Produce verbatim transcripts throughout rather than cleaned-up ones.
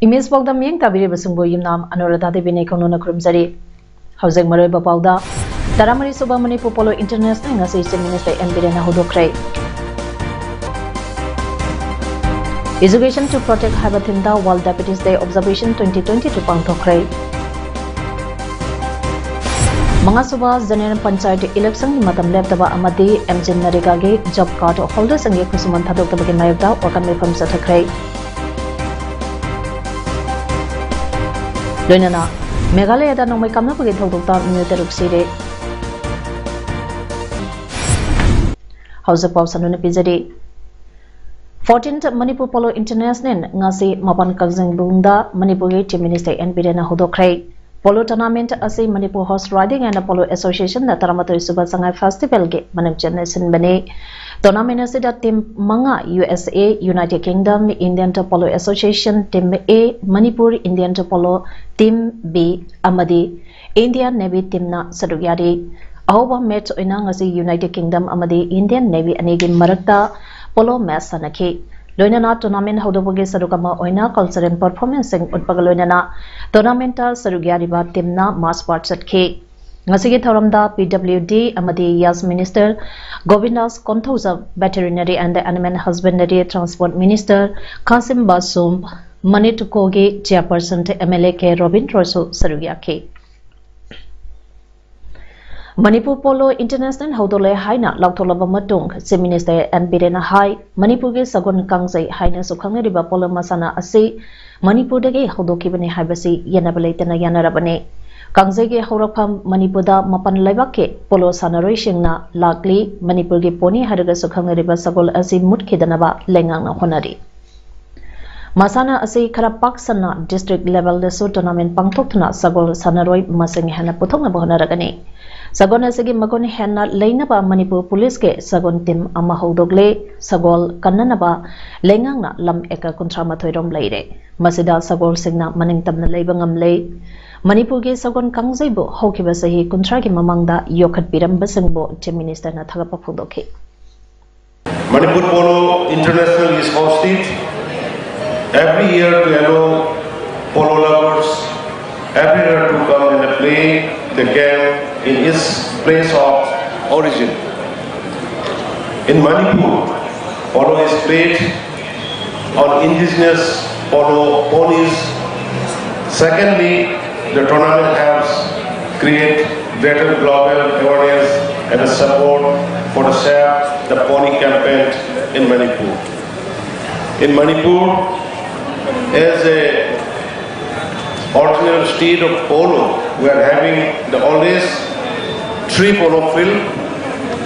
Image ꯄꯥꯎꯗꯝ ꯃꯤꯠꯌꯦꯡ ꯇꯥꯕꯤꯔꯤꯕꯁꯤꯡꯕꯨ ꯌꯨꯝꯅꯥꯝ ꯑꯅꯨꯔꯥꯙꯥ ꯗꯦꯕꯤꯅ ꯏꯀꯣꯅꯣꯅ ꯈꯨꯔꯨꯝꯖꯔꯤ꯫ ꯍꯧꯖꯤꯛ ꯃꯔꯨꯑꯣꯏꯕ ꯄꯥꯎꯗ, ꯇꯔꯥꯃꯔꯤ ꯁꯨꯕ ꯃꯅꯤꯄꯨꯔ ꯄꯣꯂꯣ ꯏꯟꯇꯔꯅꯦꯁꯅꯦꯜ ꯉꯁꯤ ꯆꯤꯐ ꯃꯤꯅꯤꯁꯇꯔ ꯑꯦꯟ ꯕꯤꯔꯦꯟꯅ ꯍꯧꯗꯣꯛꯈ꯭ꯔꯦ꯫ Education to Protect ꯍꯥꯏꯕ ꯊꯤꯝꯗ World Diabetes Day Observation twenty twenty two ꯄꯥꯡꯊꯣꯛꯈ꯭ꯔꯦ꯫ ꯃꯉꯥꯁꯨꯕ ꯖꯦꯅꯦꯔꯦꯜ ꯄꯟꯆꯥꯌꯠ ꯏꯂꯦꯛꯁꯟꯒꯤ ꯃꯇꯝ ꯂꯦꯞꯇꯕ ꯑꯃꯗꯤ ꯑꯦꯝ ꯖꯤ ꯅꯔꯦꯒꯥꯒꯤ ꯖꯣꯕ ꯀꯥꯔꯗ ꯍꯣꯜꯗꯔꯁꯤꯡꯒꯤ ꯈꯨꯠꯁꯨꯃꯟ ꯊꯥꯗꯣꯛꯇꯕꯒꯤ ꯃꯥꯌꯣꯛꯇ ꯋꯥꯀꯠ ꯃꯤꯐꯝ ꯆꯠꯊꯈ꯭ꯔꯦ꯫ ꯂꯣꯏꯅꯅ ꯃꯦꯘꯥꯂꯌꯥꯗ ꯅꯣꯡꯃꯩ ꯀꯥꯞꯅꯕꯒꯤ ꯊꯧꯗꯣꯛꯇ ꯃꯤꯑꯣꯏ ꯇꯔꯨꯛ ꯁꯤꯔꯦ꯫ ꯍꯧꯖꯤꯛ ꯄꯥꯎ ꯁꯟꯗꯣꯛꯅ ꯄꯤꯖꯔꯤ꯫ Fourteenth Manipur Polo International ꯉꯁꯤ ꯃꯄꯥꯟ ꯀꯛꯆꯤꯡꯕꯨꯡꯗ ꯃꯅꯤꯄꯨꯔꯒꯤ ꯆꯤꯐ ꯃꯤꯅꯤꯁꯇꯔ ꯑꯦꯟ ꯕꯤꯔꯦꯟꯅ ꯍꯧꯗꯣꯛꯈ꯭ꯔꯦ꯫ ꯄꯣꯂꯣ ꯇꯣꯔꯅꯥꯃꯦꯟꯠ ꯑꯁꯤ Manipur horse riding and polo ꯑꯦꯁꯣꯁꯤꯌꯦꯁꯟꯅ ꯇꯔꯥꯃꯥꯊꯣꯏ ꯁꯨꯕ ꯁꯉꯥꯏ ꯐꯦꯁꯇꯤꯚꯦꯜꯒꯤ ꯃꯅꯤꯡ ꯆꯦꯠꯅ ꯁꯤꯟꯕꯅꯤ꯫ ꯇꯣꯔꯅꯥꯃꯦꯟꯠ ꯑꯁꯤꯗ ꯇꯤꯝ ꯃꯉꯥ, U S A, United Kingdom, Indian polo association, team A, Manipur Indian polo, team B ꯑꯃꯗꯤ ꯏꯟꯗꯤꯌꯟ ꯅꯦꯚꯤ ꯇꯤꯝꯅ ꯁꯔꯨꯛ ꯌꯥꯔꯤ꯫ ꯑꯍꯧꯕ ꯃꯦꯆ ꯑꯣꯏꯅ ꯉꯁꯤ ꯌꯨꯅꯥꯏꯇꯦꯗ ꯀꯤꯡꯗꯝ ꯑꯃꯗꯤ ꯏꯟꯗꯤꯌꯟ ꯅꯦꯚꯤ ꯑꯅꯤꯒꯤ ꯃꯔꯛꯇ ꯄꯣꯂꯣ ꯃꯦꯆ ꯁꯥꯟꯅꯈꯤ꯫ ꯂꯣꯏꯅꯅ ꯇꯣꯔꯅꯥꯃꯦꯟꯠ ꯍꯧꯗꯣꯛꯄꯒꯤ ꯁꯔꯨꯛ ꯑꯃ ꯑꯣꯏꯅ ꯀꯜꯆꯔꯦꯜ ꯄꯔꯐꯣꯔꯃꯦꯟꯁꯁꯤꯡ ꯎꯠꯄꯒ ꯂꯣꯏꯅꯅ ꯇꯣꯔꯅꯥꯃꯦꯟꯠꯇ ꯁꯔꯨꯛ ꯌꯥꯔꯤꯕ ꯇꯤꯝꯅ ꯃꯥꯔꯆ ꯄꯥꯁꯠ ꯆꯠꯈꯤ꯫ ꯉꯁꯤꯒꯤ ꯊꯧꯔꯝꯗ ꯄꯤ ꯗꯕ꯭ꯂꯤꯎ ꯗꯤ ꯑꯃꯗꯤ YAS minister Govindas Konthoujam, veterinary and animal husbandry transport minister Kashim Vashum, ꯃꯅꯤꯇꯨꯀꯣꯒꯤ chairperson M L A K Robin ꯔꯣꯏꯁꯨ ꯁꯔꯨꯛ ꯌꯥꯈꯤ꯫ ꯃꯅꯤꯄꯨꯔ ꯄꯣꯂꯣ ꯏꯟꯇꯔꯅꯦꯁꯅꯦꯜ ꯍꯧꯗꯣꯛꯂꯦ ꯍꯥꯏꯅ ꯂꯥꯎꯊꯣꯛꯂꯕ ꯃꯇꯨꯡ, ꯆꯤꯐ ꯃꯤꯅꯤꯁꯇꯔ ꯑꯦꯟ ꯕꯤꯔꯦꯟꯅ ꯍꯥꯏ, ꯃꯅꯤꯄꯨꯔꯒꯤ ꯁꯒꯣꯜ ꯀꯥꯡꯖꯩ ꯍꯥꯏꯅꯁꯨ ꯈꯪꯅꯔꯤꯕ ꯄꯣꯂꯣ ꯃꯁꯥꯟꯅ ꯑꯁꯤ ꯃꯅꯤꯄꯨꯔꯗꯒꯤ ꯍꯧꯗꯣꯛꯈꯤꯕꯅꯤ ꯍꯥꯏꯕꯁꯤ ꯌꯦꯠꯅꯕ ꯂꯩꯇꯅ ꯌꯥꯅꯔꯕꯅꯤ꯫ ꯀꯥꯡꯖꯩꯒꯤ ꯍꯧꯔꯛꯐꯝ ꯃꯅꯤꯄꯨꯔꯗ ꯃꯄꯥꯟ ꯂꯩꯕꯥꯛꯀꯤ ꯄꯣꯂꯣ ꯁꯥꯟꯅꯔꯣꯏꯁꯤꯡꯅ ꯂꯥꯛꯂꯤ꯫ ꯃꯅꯤꯄꯨꯔꯒꯤ ꯄꯣꯅꯤ ꯍꯥꯏꯔꯒꯁꯨ ꯈꯪꯅꯔꯤꯕ ꯁꯒꯣꯜ ꯑꯁꯤ ꯃꯨꯠꯈꯤꯗꯅꯕ ꯂꯩꯉꯥꯛꯅ ꯍꯣꯠꯅꯔꯤ꯫ ꯃꯁꯥꯟꯅ ꯑꯁꯤ ꯈꯔ ꯄꯥꯛ ꯁꯟꯅ ꯗꯤꯁꯇ꯭ꯔꯤꯛ ꯂꯦꯚꯦꯜꯗꯁꯨ ꯇꯣꯔꯅꯥꯃꯦꯟ ꯄꯥꯡꯊꯣꯛꯇꯨꯅ ꯁꯒꯣꯜ ꯁꯥꯟꯅꯔꯣꯏ ꯃꯁꯤꯡ ꯍꯦꯟꯅ ꯄꯨꯊꯣꯛꯅꯕ ꯍꯣꯠꯅꯔꯒꯅꯤ꯫ ꯁꯒꯣꯜ ꯑꯁꯤꯒꯤ ꯃꯒꯨꯟ ꯍꯦꯟꯅ ꯂꯩꯅꯕ ꯃꯅꯤꯄꯨꯔ ꯄꯨꯂꯤꯁꯀꯤ ꯁꯒꯣꯜ ꯇꯤꯝ ꯑꯃ ꯍꯧꯗꯣꯛꯂꯦ꯫ ꯁꯒꯣꯜ ꯀꯟꯅꯅꯕ ꯂꯩꯉꯥꯛꯅ ꯂꯝ ꯑꯦꯀꯔ ꯀꯨꯟꯊ꯭ꯔꯥ ꯃꯥꯊꯣꯏ ꯔꯣꯝ ꯂꯩꯔꯦ꯫ ꯃꯁꯤꯗ ꯁꯒꯣꯜꯁꯤꯡꯅ ꯃꯅꯤꯡ ꯇꯝꯅ ꯂꯩꯕ ꯉꯝꯂꯦ꯫ ꯃꯅꯤꯄꯨꯔꯒꯤ ꯁꯒꯣꯜ ꯀꯥꯡꯖꯩꯕꯨ ꯍꯧꯈꯤꯕ ꯆꯍꯤ ꯀꯨꯟꯊ꯭ꯔꯥꯒꯤ ꯃꯃꯥꯡꯗ ꯌꯣꯛꯈꯠꯄꯤꯔꯝꯕꯁꯤꯡꯕꯨ ꯆꯤꯐ ꯃꯤꯅꯤꯁꯇꯔꯅ ꯊꯥꯒꯠꯄ ꯐꯣꯡꯗꯣꯛꯈꯤ꯫ Manipur Polo International is hosted every year to allow polo lovers everywhere to come and play the game in its place of origin. In Manipur, polo is played on indigenous polo ponies. Secondly, the tournament helps create greater global awareness and support for the Save the Pony campaign in Manipur. In Manipur, as a original state of polo, we are having the oldest three polo field.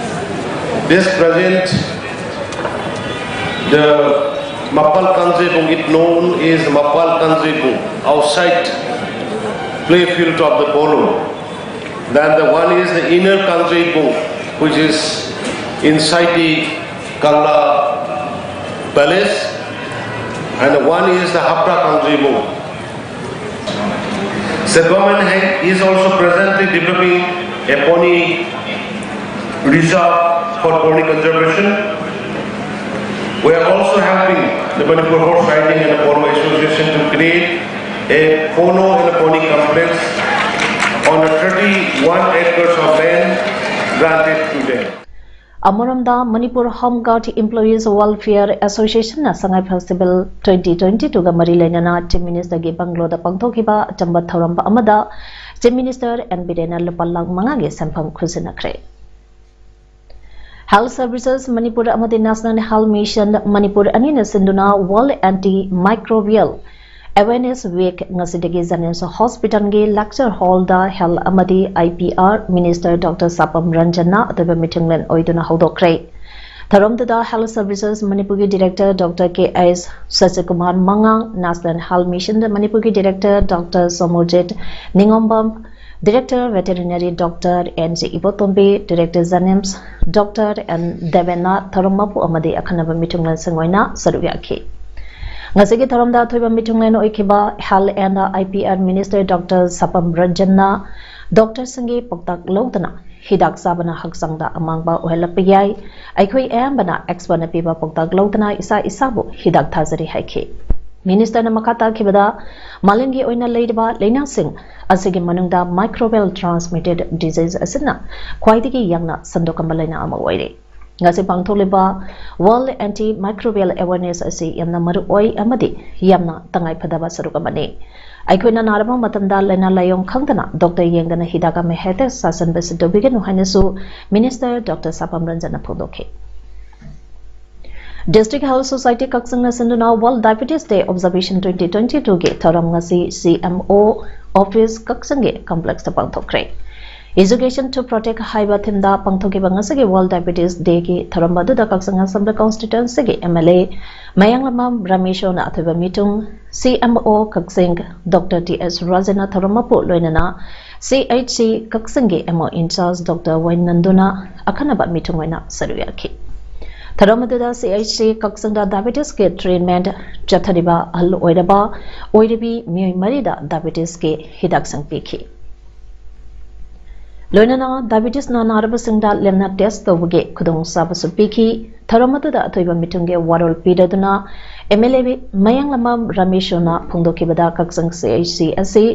This present the Mapal Kanjebung, it known as Mapal Kanjebung, outside play field of the polo. Then the one is the inner Kanjebung, which is inside the Kangla Palace, and the one is the Hapra Kanjebung. The government ha- is also presently developing a pony reserve for pony conservation. We are also helping the Manipur Horse Riding and Polo Association to create a polo and a pony complex on the thirty-one acres of land granted to them. ꯑꯃꯔꯣꯝꯗ, Manipur home ꯒꯥꯔꯗ employees welfare ꯑꯦꯁꯣꯁꯤꯌꯦꯁꯟꯅ ꯁꯉꯥꯏ festival twenty twenty ꯇꯨꯒ ꯃꯔꯤ ꯂꯩꯅꯅ chief ꯃꯤꯅꯤꯁꯇꯔꯒꯤ ꯕꯪꯒ꯭ꯂꯣꯗ ꯄꯥꯡꯊꯣꯛꯈꯤꯕ ꯑꯆꯝꯕ ꯊꯧꯔꯝ ꯑꯃꯗ chief minister N ꯕꯤꯔꯦꯟꯅ ꯂꯨꯄꯥ ꯂꯥꯈ ꯃꯉꯥꯒꯤ ꯁꯦꯟꯐꯝ ꯈꯨꯠꯁꯤꯟꯅꯈ꯭ꯔꯦ꯫ ꯍꯦꯜꯊ ꯁꯔꯚꯤꯁꯦꯁ ꯃꯅꯤꯄꯨꯔ ꯑꯃꯗꯤ ꯅꯦꯁꯅꯦꯜ ꯍꯦꯜꯊ ꯃꯤꯁꯟ ꯃꯅꯤꯄꯨꯔ ꯑꯅꯤꯅ ꯁꯤꯟꯗꯨꯅ world antimicrobial awareness week ꯉꯁꯤꯗꯒꯤ ꯖꯦꯅꯤꯝꯁ ꯍꯣꯁꯄꯤꯇꯥꯜꯒꯤ ꯂꯦꯛꯆꯔ ꯍꯣꯜꯗ ꯍꯦꯜꯊ ꯑꯃꯗꯤ I P R minister doctor Sapam ꯔꯟꯖꯟꯅ ꯑꯇꯣꯞꯄ ꯃꯤꯊꯨꯡꯂꯦꯟ ꯑꯣꯏꯗꯨꯅ ꯍꯧꯗꯣꯛꯈ꯭ꯔꯦ꯫ ꯊꯧꯔꯝꯗꯨꯗ ꯍꯦꯜꯊ ꯁꯔꯚꯤꯁꯦꯁ ꯃꯅꯤꯄꯨꯔꯒꯤ director doctor K S Sasikumar ꯃꯉꯥꯡ, ꯅꯦꯁꯅꯦꯜ ꯍꯦꯜꯊ ꯃꯤꯁꯟꯗ ꯃꯅꯤꯄꯨꯔꯒꯤ director doctor Somorjit Ningombam, director veterinary doctor N J Ibotombi, director JNIMS doctor N ꯗꯦꯕꯦꯟꯅ ꯊꯧꯔꯝ ꯃꯄꯨ ꯑꯃꯗꯤ ꯑꯈꯟꯅꯕ ꯃꯤꯊꯨꯡꯂꯦꯟꯁꯤꯡ ꯑꯣꯏꯅ ꯁꯔꯨꯛ ꯌꯥꯈꯤ꯫ ꯉꯁꯤꯒꯤ ꯊꯧꯔꯝꯗ ꯑꯊꯣꯏꯕ ꯃꯤꯊꯨꯡꯂꯦꯟ ꯑꯣꯏꯈꯤꯕ health and I P R minister doctor Sapam ꯔꯟꯖꯟꯅ ꯗꯣꯛꯇꯔꯁꯤꯡꯒꯤ ꯄꯥꯎꯇꯥꯛ ꯂꯧꯗꯨꯅ ꯍꯤꯗꯥꯛ ꯆꯥꯕꯅ ꯍꯛꯆꯥꯡꯗ ꯑꯃꯥꯡꯕ ꯑꯣꯏꯍꯜꯂꯛꯄ ꯌꯥꯏ꯫ ꯑꯩꯈꯣꯏ ꯑꯌꯥꯝꯕꯅ ꯑꯦꯛꯁꯄꯔꯠꯅ ꯄꯤꯕ ꯄꯥꯎꯇꯥꯛ ꯂꯧꯗꯨꯅ ꯏꯁꯥ ꯏꯁꯥꯕꯨ ꯍꯤꯗꯥꯛ ꯊꯥꯖꯔꯤ ꯍꯥꯏꯈꯤ꯫ ꯃꯤꯅꯤꯁꯇꯔꯅ ꯃꯈꯥ ꯇꯥꯈꯤꯕꯗ, ꯃꯥꯂꯦꯝꯒꯤ ꯑꯣꯏꯅ ꯂꯩꯔꯤꯕ ꯂꯥꯏꯅꯥꯁꯤꯡ ꯑꯁꯤꯒꯤ ꯃꯅꯨꯡꯗ ꯃꯥꯏꯀ꯭ꯔꯣꯕꯦꯜ ꯇ꯭ꯔꯥꯟꯁꯃꯤꯇꯦꯗ ꯗꯤꯖꯤꯖ ꯑꯁꯤꯅ ꯈ꯭ꯋꯥꯏꯗꯒꯤ ꯌꯥꯝꯅ ꯁꯟꯗꯣꯛꯂꯝꯕ ꯂꯥꯏꯅꯥ ꯑꯃ ꯑꯣꯏꯔꯦ꯫ ꯉꯁꯤ ꯄꯥꯡꯊꯣꯛꯂꯤꯕ ꯋꯥꯔꯜꯗ ꯑꯦꯟꯇꯤ ꯃꯥꯏꯀ꯭ꯔꯣꯕꯤꯌꯦꯜ ꯑꯦꯋꯦꯔꯅꯦꯁ ꯑꯁꯤ ꯌꯥꯝꯅ ꯃꯔꯨ ꯑꯣꯏ ꯑꯃꯗꯤ ꯌꯥꯝꯅ ꯇꯉꯥꯏꯐꯗꯕ ꯁꯔꯨꯛ ꯑꯃꯅꯤ꯫ ꯑꯩꯈꯣꯏꯅ ꯅꯥꯔꯕ ꯃꯇꯝꯗ ꯂꯥꯏꯅꯥ ꯂꯥꯏꯌꯣꯡ ꯈꯪꯗꯅ ꯗꯣꯛꯇꯔ ꯌꯦꯡꯗꯅ ꯍꯤꯗꯥꯛ ꯑꯃ ꯍꯦꯛꯇ ꯆꯥꯁꯤꯟꯕꯁꯤ ꯇꯧꯕꯤꯒꯅꯨ ꯍꯥꯏꯅꯁꯨ ꯃꯤꯅꯤꯁꯇꯔ ꯗꯣꯛꯇꯔ ꯁꯥꯄꯝ ꯔꯟꯖꯟꯅ ꯐꯣꯡꯗꯣꯛꯈꯤ꯫ ꯗꯤꯁꯇ꯭ꯔꯤꯛ ꯍꯦꯜꯊ ꯁꯣꯁꯥꯏꯇꯤ ꯀꯛꯆꯤꯡꯅ ꯁꯤꯟꯗꯨꯅ ꯋꯥꯔꯜꯗ ꯗꯥꯏꯕꯦꯇꯤꯁ ꯗꯦ ꯑꯣꯕꯖꯔꯕꯦꯁꯟ ꯇ꯭ꯋꯦꯟꯇꯤ ꯇ꯭ꯋꯦꯟꯇꯤ ꯇꯨꯒꯤ ꯊꯧꯔꯝ ꯉꯁꯤ ꯁꯤ ꯑꯦꯝ ꯑꯣ ꯑꯣꯐꯤꯁ ꯀꯛꯆꯤꯡꯒꯤ ꯀꯝꯄ꯭ꯂꯦꯛꯁꯇ ꯄꯥꯡꯊꯣꯛꯈ꯭ꯔꯦ꯫ Education to Protect ꯍꯥꯏꯕ ꯊꯤꯝꯗ ꯄꯥꯡꯊꯣꯛꯈꯤꯕ ꯉꯁꯤꯒꯤ ꯋꯥꯔꯜꯗ ꯗꯥꯏꯕꯦꯇꯤꯁ ꯗꯦꯒꯤ ꯊꯧꯔꯝ ꯑꯗꯨꯗ ꯀꯛꯆꯤꯡ ꯑꯁꯦꯝꯕ꯭ꯂꯤ ꯀꯣꯟꯁꯇꯤꯇ꯭ꯋꯦꯟꯁꯤꯒꯤ ꯑꯦꯝ ꯑꯦꯜ ꯑꯦ ꯃꯌꯥꯡꯂꯝꯕꯝ ꯔꯥꯃꯦꯁꯣꯔꯅ ꯑꯊꯣꯏꯕ ꯃꯤꯊꯨꯡ, ꯁꯤ ꯑꯦꯝ ꯑꯣ ꯀꯛꯆꯤꯡ ꯗꯣꯛꯇꯔ ꯇꯤ ꯑꯦꯁ ꯔꯥꯖꯟꯅ ꯊꯧꯔꯝ ꯃꯄꯨ ꯂꯣꯏꯅꯅ ꯁꯤ ꯑꯩꯆ ꯁꯤ ꯀꯛꯆꯤꯡꯒꯤ ꯑꯦꯝ ꯑꯣ ꯏꯟꯆꯥꯔꯖ ꯗꯣꯛꯇꯔ ꯋꯥꯏ ꯅꯟꯗꯨꯅ ꯑꯈꯟꯅꯕ ꯃꯤꯊꯨꯡ ꯑꯣꯏꯅ ꯁꯔꯨꯛ ꯌꯥꯈꯤ꯫ ꯊꯧꯔꯝ ꯑꯗꯨꯗ ꯁꯤ ꯑꯩꯆ ꯁꯤ ꯀꯛꯆꯤꯡꯗ ꯗꯥꯏꯕꯦꯇꯤꯁꯀꯤ ꯇ꯭ꯔꯤꯠꯃꯦꯟꯠ ꯆꯠꯊꯔꯤꯕ ꯑꯍꯜ ꯑꯣꯏꯔꯕ ꯑꯣꯏꯔꯤꯕꯤ ꯃꯤꯑꯣꯏ ꯃꯔꯤꯗ ꯗꯥꯏꯕꯦꯇꯤꯁꯀꯤ ꯍꯤꯗꯥꯛꯁꯤꯡ ꯄꯤꯈꯤ꯫ ꯂꯣꯏꯅꯅ ꯗꯥꯏꯕꯤꯇꯤꯁꯅ ꯅꯥꯔꯕꯁꯤꯡꯗ ꯂꯦꯝꯅ ꯇꯦꯁ ꯇꯧꯕꯒꯤ ꯈꯨꯗꯣꯡꯆꯥꯕꯁꯨ ꯄꯤꯈꯤ꯫ ꯊꯧꯔꯝ ꯑꯗꯨꯗ ꯑꯊꯣꯏꯕ ꯃꯤꯊꯨꯡꯒꯤ ꯋꯥꯔꯣꯜ ꯄꯤꯔꯗꯨꯅ ꯑꯦꯝ ꯑꯦꯜ ꯑꯦ ꯃꯌꯥꯡꯂꯝꯕꯝ ꯔꯥꯃꯦꯁꯣꯔꯅ ꯐꯣꯡꯗꯣꯛꯈꯤꯕꯗ ꯀꯛꯆꯤꯡ ꯁꯤ ꯑꯩꯆ ꯁꯤ ꯑꯁꯤ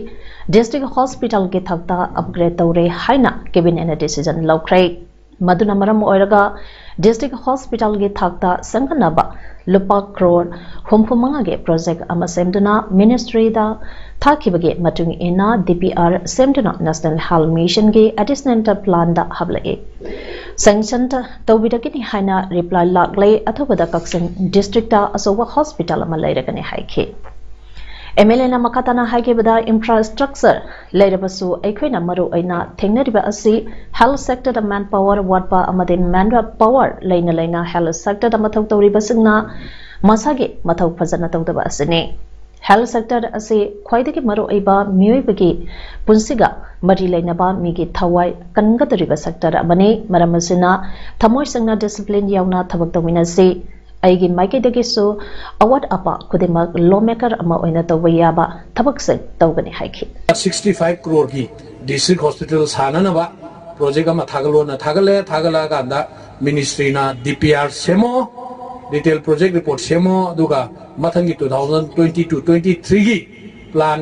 ꯗꯤꯁꯇ꯭ꯔꯤꯛ ꯍꯣꯁꯄꯤꯇꯥꯜꯒꯤ ꯊꯥꯛꯇ ꯑꯞꯒ꯭ꯔꯦꯗ ꯇꯧꯔꯦ ꯍꯥꯏꯅ ꯀꯦꯕꯤꯅꯦꯠꯅ ꯗꯤꯁꯤꯖꯟ ꯂꯧꯈ꯭ꯔꯦ꯫ ꯃꯗꯨꯅ ꯃꯔꯝ ꯑꯣꯏꯔꯒ ꯗꯤꯁꯇ꯭ꯔꯤꯛ ꯍꯣꯁꯄꯤꯇꯥꯜꯒꯤ ꯊꯥꯛꯇ ꯁꯦꯝꯒꯠꯅꯕ ꯂꯨꯄꯥ ꯀ꯭ꯔꯣꯔ ꯍꯨꯝꯐꯨ ꯃꯉꯥꯒꯤ ꯄ꯭ꯔꯣꯖꯦꯛ ꯑꯃ ꯁꯦꯝꯗꯨꯅ ꯃꯤꯅꯤꯁꯇ꯭ꯔꯤꯗ ꯊꯥꯈꯤꯕꯒꯤ ꯃꯇꯨꯡ ꯏꯟꯅ ꯗꯤ ꯄꯤ ꯑꯥꯔ ꯁꯦꯝꯗꯨꯅ ꯅꯦꯁꯅꯦꯜ ꯍꯦꯜꯊ ꯃꯤꯁꯟꯒꯤ ꯑꯦꯗꯤꯁꯅꯦꯜ ꯄ꯭ꯂꯥꯟꯗ ꯍꯥꯞꯂꯛꯏ꯫ ꯁꯦꯡꯁꯟ ꯇꯧꯕꯤꯔꯒꯅꯤ ꯍꯥꯏꯅ ꯔꯤꯄ꯭ꯂꯥꯏ ꯂꯥꯛꯂꯦ꯫ ꯑꯊꯨꯕꯗ ꯀꯛꯆꯤꯡ ꯗꯤꯁꯇ꯭ꯔꯤꯛꯇ ꯑꯆꯧꯕ ꯍꯣꯁꯄꯤꯇꯥꯜ ꯑꯃ ꯂꯩꯔꯒꯅꯤ ꯍꯥꯏꯈꯤ꯫ ꯑꯦꯝ ꯑꯦꯜ ꯑꯦꯅ ꯃꯈꯥ ꯇꯥꯅ ꯍꯥꯏꯈꯤꯕꯗ, ꯏꯟꯐ꯭ꯔꯥꯁ꯭ꯇ꯭ꯔꯛꯆꯔ ꯂꯩꯔꯕꯁꯨ ꯑꯩꯈꯣꯏꯅ ꯃꯔꯨ ꯑꯣꯏꯅ ꯊꯦꯡꯅꯔꯤꯕ ꯑꯁꯤ ꯍꯦꯜꯊ ꯁꯦꯛꯇꯔꯗ ꯃꯦꯟ ꯄꯥꯋꯔ ꯋꯥꯠꯄ ꯑꯃꯗꯤ ꯃꯦꯟ ꯄꯥꯋꯔ ꯂꯩꯅ ꯂꯩꯅ ꯍꯦꯜꯊ ꯁꯦꯛꯇꯔꯗ ꯃꯊꯧ ꯇꯧꯔꯤꯕꯁꯤꯡꯅ ꯃꯁꯥꯒꯤ ꯃꯊꯧ ꯐꯖꯅ ꯇꯧꯗꯕ ꯑꯁꯤꯅꯤ꯫ ꯍꯦꯜꯊ ꯁꯦꯛꯇꯔ ꯑꯁꯤ ꯈ꯭ꯋꯥꯏꯗꯒꯤ ꯃꯔꯨꯑꯣꯏꯕ ꯃꯤꯑꯣꯏꯕꯒꯤ ꯄꯨꯟꯁꯤꯒ ꯃꯔꯤ ꯂꯩꯅꯕ ꯃꯤꯒꯤ ꯊꯋꯥꯏ ꯀꯟꯒꯗꯧꯔꯤꯕ ꯁꯦꯛꯇꯔ ꯑꯃꯅꯤ꯫ ꯃꯔꯝ ꯑꯁꯤꯅ ꯊꯃꯣꯏ ꯁꯦꯡꯅ ꯗꯤꯁꯤꯄ꯭ꯂꯤꯟ ꯌꯥꯎꯅ ꯊꯕꯛ ꯇꯧꯃꯤꯟꯅꯁꯤ꯫ ꯑꯩꯒꯤ ꯃꯥꯏꯀꯩꯗꯒꯤꯁꯨ ꯑꯋꯥꯠ ꯑꯄꯥ ꯈꯨꯗꯤꯡꯃꯛ ꯂꯣ ꯃꯦꯀꯔ ꯑꯃ ꯑꯣꯏꯅ ꯇꯧꯕ ꯌꯥꯕ ꯊꯕꯛꯁꯤꯡ ꯇꯧꯒꯅꯤ ꯍꯥꯏꯈꯤ꯫ ꯁꯤꯛꯁꯇꯤ ꯐꯥꯏꯚ ꯀ꯭ꯔꯣꯔꯒꯤ ꯗꯤꯁꯇ꯭ꯔꯤꯛ ꯍꯣꯁꯄꯤꯇꯥꯜ ꯁꯥꯅꯅꯕ ꯄ꯭ꯔꯣꯖꯦꯛ ꯑꯃ ꯊꯥꯒꯠꯂꯣꯅ ꯊꯥꯒꯠꯂꯦ꯫ ꯊꯥꯒꯠꯂꯛꯑꯀꯥꯟꯗ ꯃꯤꯅꯤꯁꯇ꯭ꯔꯤꯅ ꯗꯤ ꯄꯤ ꯑꯥꯔ ꯁꯦꯝꯃꯣ, ꯗꯤꯇꯦꯜ ꯄ꯭ꯔꯣꯖꯦꯛ ꯔꯤꯄꯣꯔꯠ ꯁꯦꯝꯃꯣ, ꯑꯗꯨꯒ ꯃꯊꯪꯒꯤ two thousand twenty two twenty ꯊ꯭ꯔꯤꯒꯤ ꯄ꯭ꯂꯥꯟ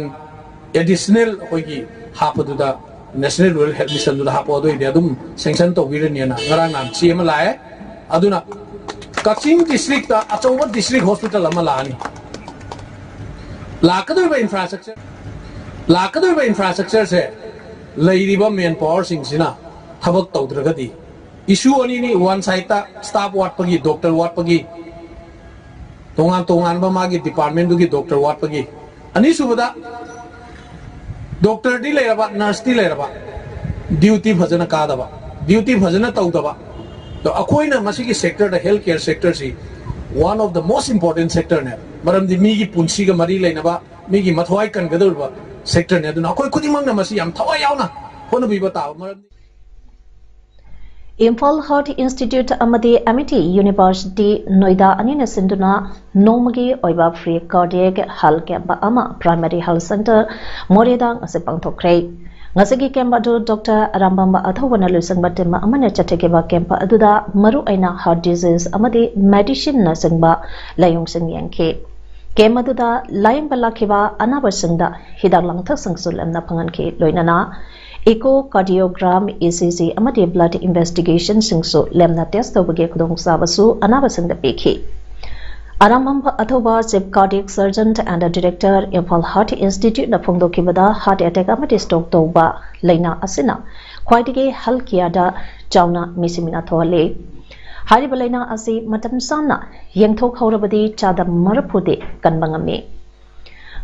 ꯑꯦꯗꯤꯁꯅꯦꯜ ꯑꯩꯈꯣꯏꯒꯤ ꯍꯥꯞꯄꯗꯨꯗ ꯅꯦꯁꯅꯦꯜ ꯔꯨꯔꯦꯜ ꯍꯦꯜꯊ ꯃꯤꯁꯟꯗꯨꯗ ꯍꯥꯞꯄꯣ, ꯑꯗꯨꯑꯣꯏꯗꯤ ꯑꯗꯨꯝ ꯁꯦꯡꯁꯟ ꯇꯧꯕꯤꯔꯅꯤꯅ ꯉꯔꯥꯡ ꯅꯍꯥꯟ ꯆꯦ ꯑꯃ ꯂꯥꯛꯑꯦ꯫ ꯑꯗꯨꯅ ꯀꯛꯆꯤꯡ ꯗꯤꯁꯇ꯭ꯔꯤꯛꯇ ꯑꯆꯧꯕ ꯗꯤꯁꯇ꯭ꯔꯤꯛ ꯍꯣꯁꯄꯤꯇꯥꯜ ꯑꯃ ꯂꯥꯛꯑꯅꯤ꯫ ꯂꯥꯛꯀꯗꯧꯔꯤꯕ ꯏꯟꯐ꯭ꯔꯥꯁ꯭ꯇ꯭ꯔꯛꯆꯔ ꯂꯥꯛꯀꯗꯧꯔꯤꯕ ꯏꯟꯐ꯭ꯔꯥꯁ꯭ꯇ꯭ꯔꯛꯆꯔꯁꯦ ꯂꯩꯔꯤꯕ ꯃꯦꯟ ꯄꯥꯋꯔꯁꯤꯡꯁꯤꯅ ꯊꯕꯛ ꯇꯧꯗ꯭ꯔꯒꯗꯤ, ꯏꯁꯨ ꯑꯅꯤꯅꯤ, ꯋꯥꯟ ꯁꯥꯏꯗꯇ ꯁ꯭ꯇꯥꯐ ꯋꯥꯠꯄꯒꯤ, ꯗꯣꯛꯇꯔ ꯋꯥꯠꯄꯒꯤ, ꯇꯣꯉꯥꯟ ꯇꯣꯉꯥꯟꯕ ꯃꯥꯒꯤ ꯗꯤꯄꯥꯔꯠꯃꯦꯟꯗꯨꯒꯤ ꯗꯣꯛꯇꯔ ꯋꯥꯠꯄꯒꯤ, ꯑꯅꯤꯁꯨꯕꯗ ꯗꯣꯛꯇꯔꯗꯤ ꯂꯩꯔꯕ, ꯅꯔꯁꯇꯤ ꯂꯩꯔꯕ, ꯗ꯭ꯌꯨꯇꯤ ꯐꯖꯅ ꯀꯥꯗꯕ, ꯗ꯭ꯌꯨꯇꯤ ꯐꯖꯅ ꯇꯧꯗꯕ꯫ ꯑꯗꯣ ꯑꯩꯈꯣꯏꯅ ꯃꯁꯤꯒꯤ ꯁꯦꯛꯇꯔꯗ, ꯍꯦꯜꯊ ꯀꯦꯌꯔ ꯁꯦꯛꯇꯔꯁꯤ one of the most important sectorꯅꯦ꯫ ꯃꯔꯝꯗꯤ ꯃꯤꯒꯤ ꯄꯨꯟꯁꯤꯒ ꯃꯔꯤ ꯂꯩꯅꯕ, ꯃꯤꯒꯤ ꯃꯊꯧꯋꯥꯏ ꯀꯟꯒꯗꯧꯔꯤꯕ ꯁꯦꯛꯇꯔꯅꯦ꯫ ꯑꯗꯨꯅ ꯑꯩꯈꯣꯏ ꯈꯨꯗꯤꯡꯃꯛꯅ ꯃꯁꯤ ꯌꯥꯝ ꯊꯋꯥꯏ ꯌꯥꯎꯅ ꯍꯣꯠꯅꯕꯤꯕ ꯇꯥꯕ꯫ ꯃꯔꯝꯗꯤ ꯏꯝꯐꯥꯜ ꯍꯥꯔꯠ ꯏꯟꯁꯇꯤꯇ꯭ꯌꯨꯠ ꯑꯃꯗꯤ ꯑꯦꯃꯤꯇꯤ ꯌꯨꯅꯤꯚꯔꯁꯤꯇꯤ ꯅꯣꯏꯗꯥ ꯑꯅꯤꯅ ꯁꯤꯟꯗꯨꯅ ꯅꯣꯡꯃꯒꯤ ꯑꯣꯏꯕ ꯐ꯭ꯔꯤ ꯀꯥꯔꯗꯤꯌꯦꯛ ꯍꯦꯜꯊ ꯀꯦꯝꯞ ꯑꯃ ꯄ꯭ꯔꯥꯏꯃꯥꯔꯤ ꯍꯦꯜꯊ ꯁꯦꯟꯇꯔ ꯃꯣꯔꯦꯗ ꯉꯁꯤ ꯄꯥꯡꯊꯣꯛꯈ꯭ꯔꯦ꯫ ꯉꯁꯤꯒꯤ ꯀꯦꯝꯞ ꯑꯗꯨ ꯗꯣꯛꯇꯔ ꯑꯔꯥꯝꯕꯝ ꯑꯊꯧꯕꯅ ꯂꯨꯆꯤꯡꯕ ꯇꯤꯝ ꯑꯃꯅ ꯆꯠꯊꯈꯤꯕ ꯀꯦꯝꯞ ꯑꯗꯨꯗ ꯃꯔꯨꯑꯣꯏꯅ heart disease ꯑꯃꯗꯤ medicineꯅꯆꯤꯡꯕ ꯂꯥꯏꯑꯣꯡꯁꯤꯡ ꯌꯦꯡꯈꯤ꯫ ꯀꯦꯝꯞ ꯑꯗꯨꯗ ꯂꯥꯌꯦꯡꯕ ꯂꯥꯛꯈꯤꯕ ꯑꯅꯥꯕꯁꯤꯡꯗ ꯍꯤꯗꯥꯛ ꯂꯥꯡꯊꯛꯁꯤꯡꯁꯨ ꯂꯦꯝꯅ ꯐꯪꯍꯟꯈꯤ, ꯂꯣꯏꯅꯅ echocardiogram, ECG ꯑꯃꯗꯤ blood investigationꯁꯤꯡꯁꯨ ꯂꯦꯝꯅ test ꯇꯧꯕꯒꯤ ꯈꯨꯗꯣꯡꯆꯥꯕꯁꯨ ꯑꯅꯥꯕꯁꯤꯡꯗ ꯄꯤꯈꯤ꯫ Arambam ꯑꯊꯧꯕ Chief Cardiac Surgeon and Director, Imphal Heart Instituteꯅ ꯐꯣꯡꯗꯣꯛꯈꯤꯕꯗ heart attack ꯑꯃꯗꯤ stroke ꯇꯧꯕ ꯂꯥꯏꯅꯥ ꯑꯁꯤꯅ ꯈ꯭ꯋꯥꯏꯗꯒꯤ healthcareꯗ ꯆꯥꯎꯅ ꯃꯤꯁꯤꯃꯤꯅꯥ ꯊꯣꯛꯍꯜꯂꯤ꯫ ꯍꯥꯏꯔꯤꯕ ꯂꯥꯏꯅꯥ ꯑꯁꯤ ꯃꯇꯝ ꯆꯥꯅ ꯌꯦꯡꯊꯣꯛꯍꯧꯔꯕꯗꯤ ꯆꯥꯗ ꯃꯔꯤꯐꯨꯗꯤ ꯀꯟꯕ ꯉꯝꯃꯤ꯫